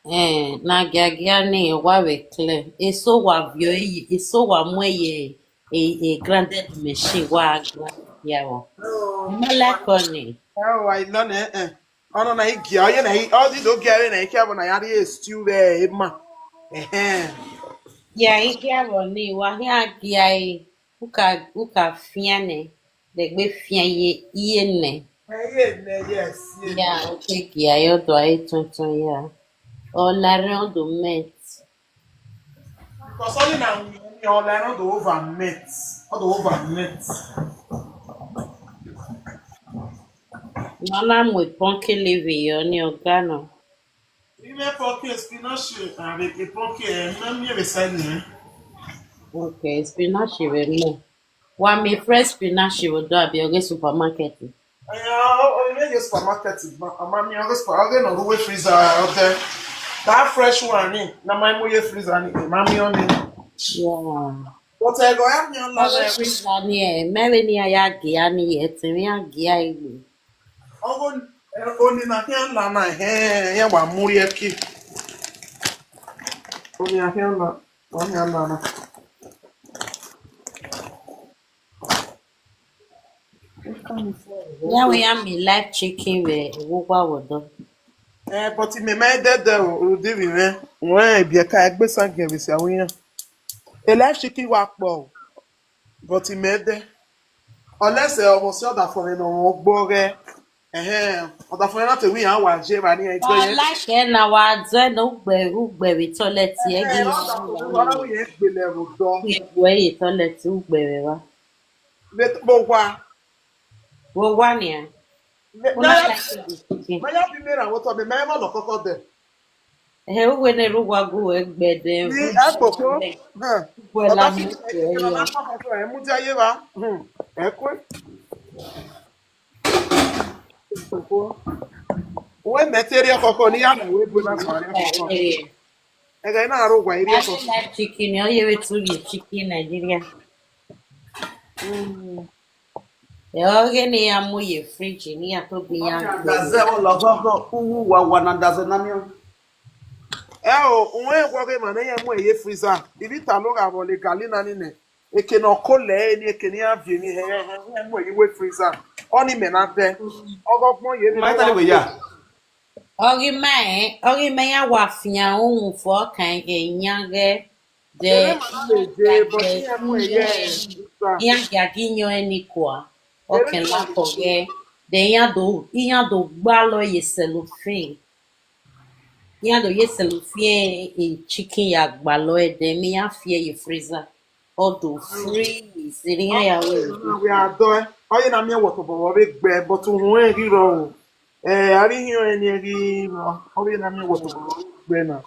Eh, na giagia ni wa vbe clear. Eso wa viọ yi, eso wa mu ye e, e grinded machine wa grind ya vbọ. Oh, ma like ọni. Oh, I learn it. Eh. Ọnọ na i gia, ọ ye na i, ọ di do gia vbe na i kia vbọ na ya rrie stew vbe ema. Ehẹn. Ya i gia vbọ ni, wa khian gia e, u ka, u ka fian nẹ, de egbe fian ye, iye nẹ. Eh, iye nẹ, yes, iye nẹ. Ya, u ke gia e, ọ do a re tuntun ya. Ọ la rẹn, ọ do melt. Because ọni na winna, ọ la rẹn, ọ do over melt. Ọ do over melt. Ne ọ na mu pumpkin leaf yọ ni, ọ ga nọ. Imẹ pumpkin, spinach, a vbe pumpkin, eh, mẹ miẹn vbe side nẹ. Okay, spinach vbe mu. Wa miẹn fresh spinach vbe odọ abi ọghe supermarket? Eh, ọ, ọ, ọ, imẹ ye supermarket, ma, ma miẹn ọghe super, ọghe nọ rre uwu freezer, ọdẹ. That fresh one ni, na ma mu ye freezer ni, ma miẹn ọni. Yeah. But ẹghẹ ọ ya miẹn ọla. Ọghe freezer ni, eh, mẹ vbe ne iran ya gia ni, ẹtin mwẹ iran gia egbe. Ọghe, eh, ọni na khian la na, ehẹn, iran wa mu rhie ẹki. Ọni na khian la, ọni na la na. Iran wẹ iran miẹn live chicken vbe uwu owa vbe odọ. Eh, but mẹ ma dẹdẹ o, rhunmwuda ivbi mwẹ, rẹn ebiẹka ẹgbẹe esan giẹ vbe sia ru iran. E live chicken wa kpọ o, but mẹ dẹ. Unless, eh, ọmọ si ọdafẹn mwẹ ne ọ mwẹ ọgbọ ghẹ. Ehẹn, ọdafẹn na te wẹ iran wa je evba ne iran gbe ye. Ọ like ẹre na, wa dẹ ne ugbẹ, ugbẹ vbe toilet ẹre. Ehẹn, ghi ọdafẹn wa na wẹ iran gbele ẹvbo dọ. Ugbẹ ye toilet, ugbẹ vbe evba. Vbe owa. Vbe owa nian. Mẹ, u na mẹ ya, like the chicken. Mẹ ya bi mẹ ra vbe otọ mẹ, mẹ mọ nọ kọkọ dẹ. Ehẹn, uwẹ ne erha uwa gu wẹ gbẹdẹ. Ni ẹgbokpo. Hẹn. Uwẹ la mu ẹre. Ọba fi ẹre mudia ye evba. Hmm. Ẹkue. Uwẹ mẹ te rhie ọkhọkhọ ne iran na wẹ bu na sẹ rhie ọkhọkhọ. Eh. Ẹghẹ na rre owa I rhie ọkhọkhọ. Live chicken, ọ ye vbe tu ye chicken Nigeria. Mm. Ẹ, ọghe ne iran mu ye fridge ne iran tobọ iran gbe. Dazẹ vbọ lọghọghọ, uwu wawa na dazẹ na miẹn. Ẹ o, uwẹ wọ ghe ma ne iran mu ye freezer. Ivbi ta lo gha vbọ le garlic na ni nẹ. Eke ne ọ ko lẹ ẹre ni, eke ne iran viọ emwi hẹ, iran mu ye uwu freezer. Ọni mẹ na dẹ. Ọghe ọgbọn ye. Ma ta le wẹ ya. Ọghe ima rẹn, ọghe ima iran wa fian uhunmwu fo ọkan ighẹ iyan ghẹ. De, iran gia gi yan ẹre ni kua, ọ kẹn lakọ ghẹ, de iran do, iran do gbalọ ye cellophane, iran do ye cellophane, e chicken ya gbalọ ẹdẹ, mẹ iran fi ẹre ye freezer, ọ do freeze, erha iran ya wẹ. Wẹ a dọ ẹ, ọ ye na miẹn wẹ tobọ vbe gbe, but uhunmwu ẹre ghi rrọọ o. Eh, avbe ihiọn ẹre ni ẹ ghi rrọọ, ọ ye na miẹn wẹ tobọ vbe gbe na.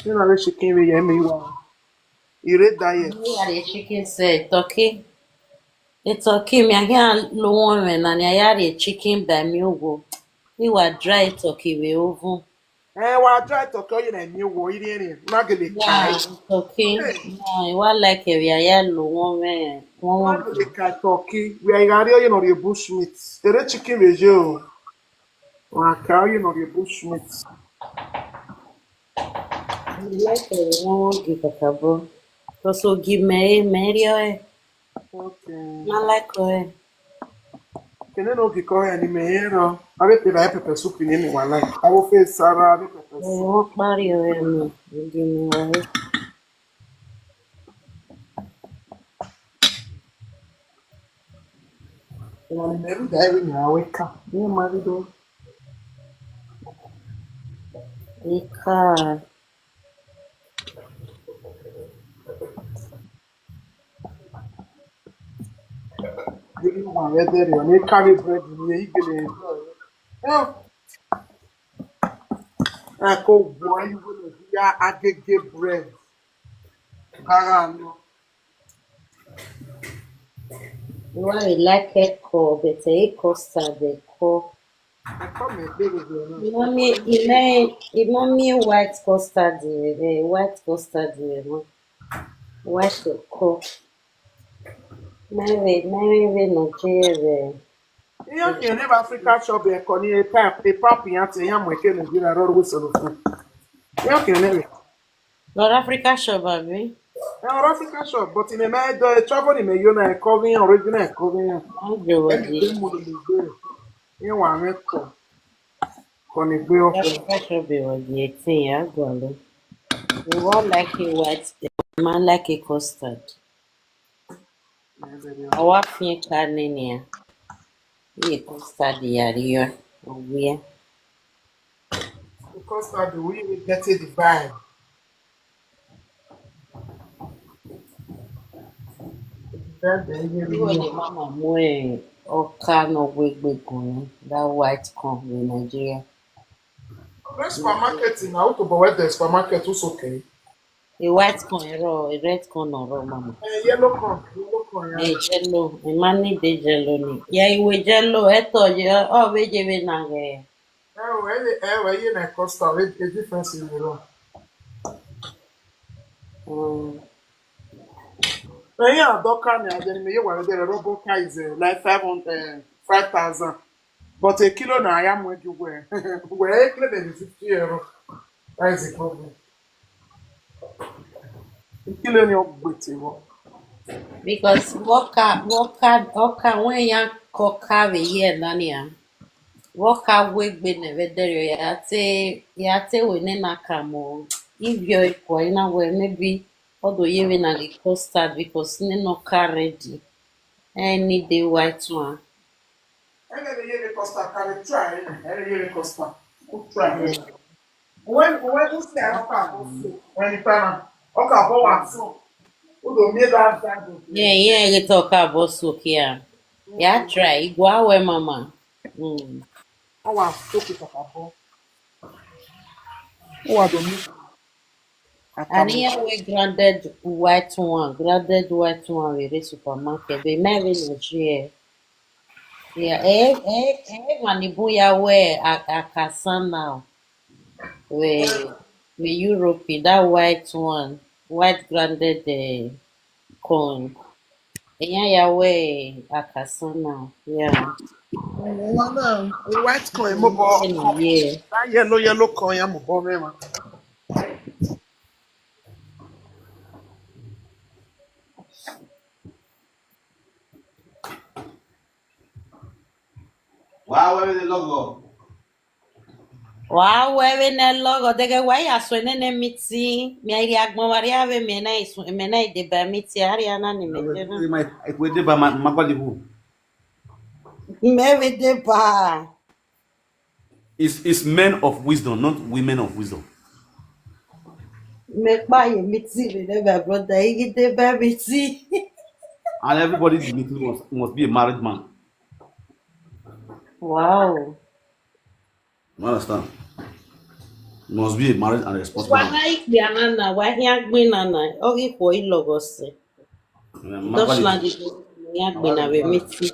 Ena vbe chicken vbe ye mẹ wa. I re diet. I ya rhie chicken sẹ turkey. E turkey mẹ a khian lo wọn mwẹ na ni a ya rhie chicken ba miẹn owo. I wa dry turkey vbe oven. Eh, wa dry turkey, ọ ye na miẹn owo, irhiẹnrhiẹn, na gele ka. Yeah, turkey. Hey. Yeah, I wa like it, we are here lo wọn mwẹ, wọn wọn. Na gele ka turkey, we are gha rrie ọ ye ne ọ rhie bush meat. Ere chicken vbe ye o. Wa ka ọ ye ne ọ rhie bush meat. I like it, wọn wọn gi kakabọ. Because ogi mẹ, mẹ rhie ọre. Okay. Ma like ọre. Kene no gi kọ ọre ni mẹ rẹn rọ. Avbe pepper, pepper soup ni mi wa like. Avbe ofe sara, avbe pepper soup. Ẹ, wọ́n parí ọ̀rẹ́ mi, ìdí mi wọlé. Ìwọ ni mẹ rú ìdá ìwé mi àwọn ẹ̀ka. Ní ọmọ rí lọ. Ìka. Gele wa vbe ẹdẹrriọ ne ka vbe bread ni, i gele enjoy. Eh. A ko gua iwe ne ya agege bread. Kagha nọ. Why you like ẹkọ, but ẹ i custard ẹkọ. Ẹkọ mẹ gbe vbe na. Imọ miẹn, imọ, imọ miẹn white custard, eh, white custard, eh, mọ. White ẹkọ. Mẹ vbe, mẹ vbe vbe Nigeria vbe. Iran khian ne vbe Africa shop ẹko ni, e pap, e pap iran tie, iran mu ẹko Nigeria rọ ru solo fun. Iran khian ne vbe. Lord Africa shop, abi? Ẹ, ọrọ Africa shop, but ne mẹ do e travel ni mẹ yo na ẹko ghi iran, original ẹko ghi iran. Ajo wa Ẹni di. Te mu ni gbe. Iran wa mwẹ ẹko. Kọ ni gbe ọkọ. Africa shop be wa di eighteen, ya gualọ. We all like a white, man like a custard. Ọ wa fian ka nene a. Iye custard ya rriọ, ọ wiẹ. Custard, we will get it the vibe. Iwẹ ne mama mu ọka ne ọ wegbe gun, that white corn vbe Nigeria. Wẹ supermarket na, u tobọ wẹ de supermarket, u so kẹ. A white corn ẹrọ, a red corn ọrọ, mama. Eh, yellow corn, yellow corn, yeah. Eh, yellow, I ma need the yellow ni. Ya iwe yellow, ẹtọ ye, ọ vbe ye vbe na ghẹ. Ẹ o, ẹ vbe, ẹ o, ẹ ye na custard, a, a difference in the law. Mm. Ẹyin adọka ni, a jẹ ni me ye wa de rẹ, rubber car is, eh, like five hundred, eh, five thousand. But a kilo na, I am with you where, where a kilo is fifty euro. That is the problem. A kilo ni ọ gbe te vbọ. Because vbe ọka, vbe ọka, ọka wẹ ya kọ ọka vbe ye na nia. Vbe ọka wegbe nẹ vbe ẹdẹrriọ, ya te, ya te wẹ nena ka mu ivbiọ ikua, I na wẹ maybe ọ do ye vbe na ghe custard because nena ọka ready. I need the white one. Ẹnẹ vbe ye vbe custard, can you try? Ẹnẹ vbe ye vbe custard. Good try. When, when you say ọka bọ so, when you try, ọka bọ wa so. U do miẹn da da do. Yeah, yeah, get ọka bọ so kia. Ya try, igua wẹ mama. Mm. Ọ wa so ki ọka bọ. Ọ wa do mi. And here we grounded white one, grounded white one we reach supermarket. They never know here. Yeah, eh, eh, eh, man, ibu ya we a, a kasan now. We, we Europe, that white one, white grounded, eh, corn. Eyan ya we akasan na, yeah. One now, the white corn, mo bọ. Yeah. That yellow, yellow corn, ya mo bọ me ma. Wa wẹ vbe ne lọghọ. Wa wẹ vbe ne lọghọ, deghẹ wa ya suẹn nene meeting, mẹ i rhie agbọn vbe arria vbe mẹ na i su-, mẹ na i deba meeting, arria na ni mẹ deba. Eku deba ma, ma gbalẹ hu. Mẹ vbe deba. It's, it's men of wisdom, not women of wisdom. Mẹ kpa ye meeting vbe nẹ, my brother, I ghi deba meeting. And everybody in the meeting must, must be a married man. Wow. You understand? You must be a married and responsible Wa man. Na ikpia na na, wa hian gbin na na, ọ ghi khuọ ilọghọ sẹ. Yeah, ma Dutchland gbalẹ. Is hian gbin na vbe meeting.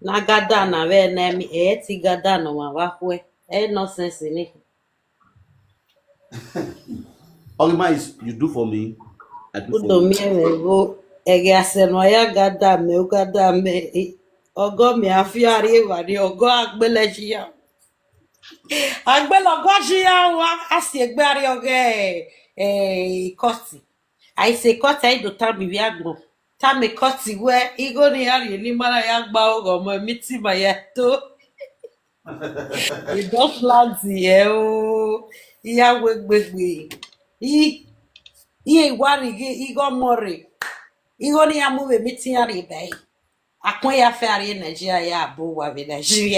Na gada na vbe ne mi, ẹ ti gada nọ ma vbe khuẹ. Ẹ nonsense ni. All the man is you do for me, I do for you. U do miẹn mwẹ vbo, ẹghẹ asẹ ne a ya gada mẹ, u gada mẹ, e, ọgọ mẹ a fi arrie evba ni, ọgọ a gbele ẹzi ya. A gbele ọgọ ẹzi ya wa, a si egbe arrie ọghe, eh, ikọti. A i se ikọti, a i do tama ivbi agbọn. Tama ikọti wẹ, igho ne iran rhie ne ima na ya gba ọghọ ọmọ, meeting ma ya to. Idọfladi ẹ o, I ya wẹ gbegbe. I, I wa rhie igho, igho ọmọ rre. Igho ne iran mu vbe meeting iran rhie ba ẹre. Akpọn ya fe arrie Nigeria ya bo wa vbe Nigeria.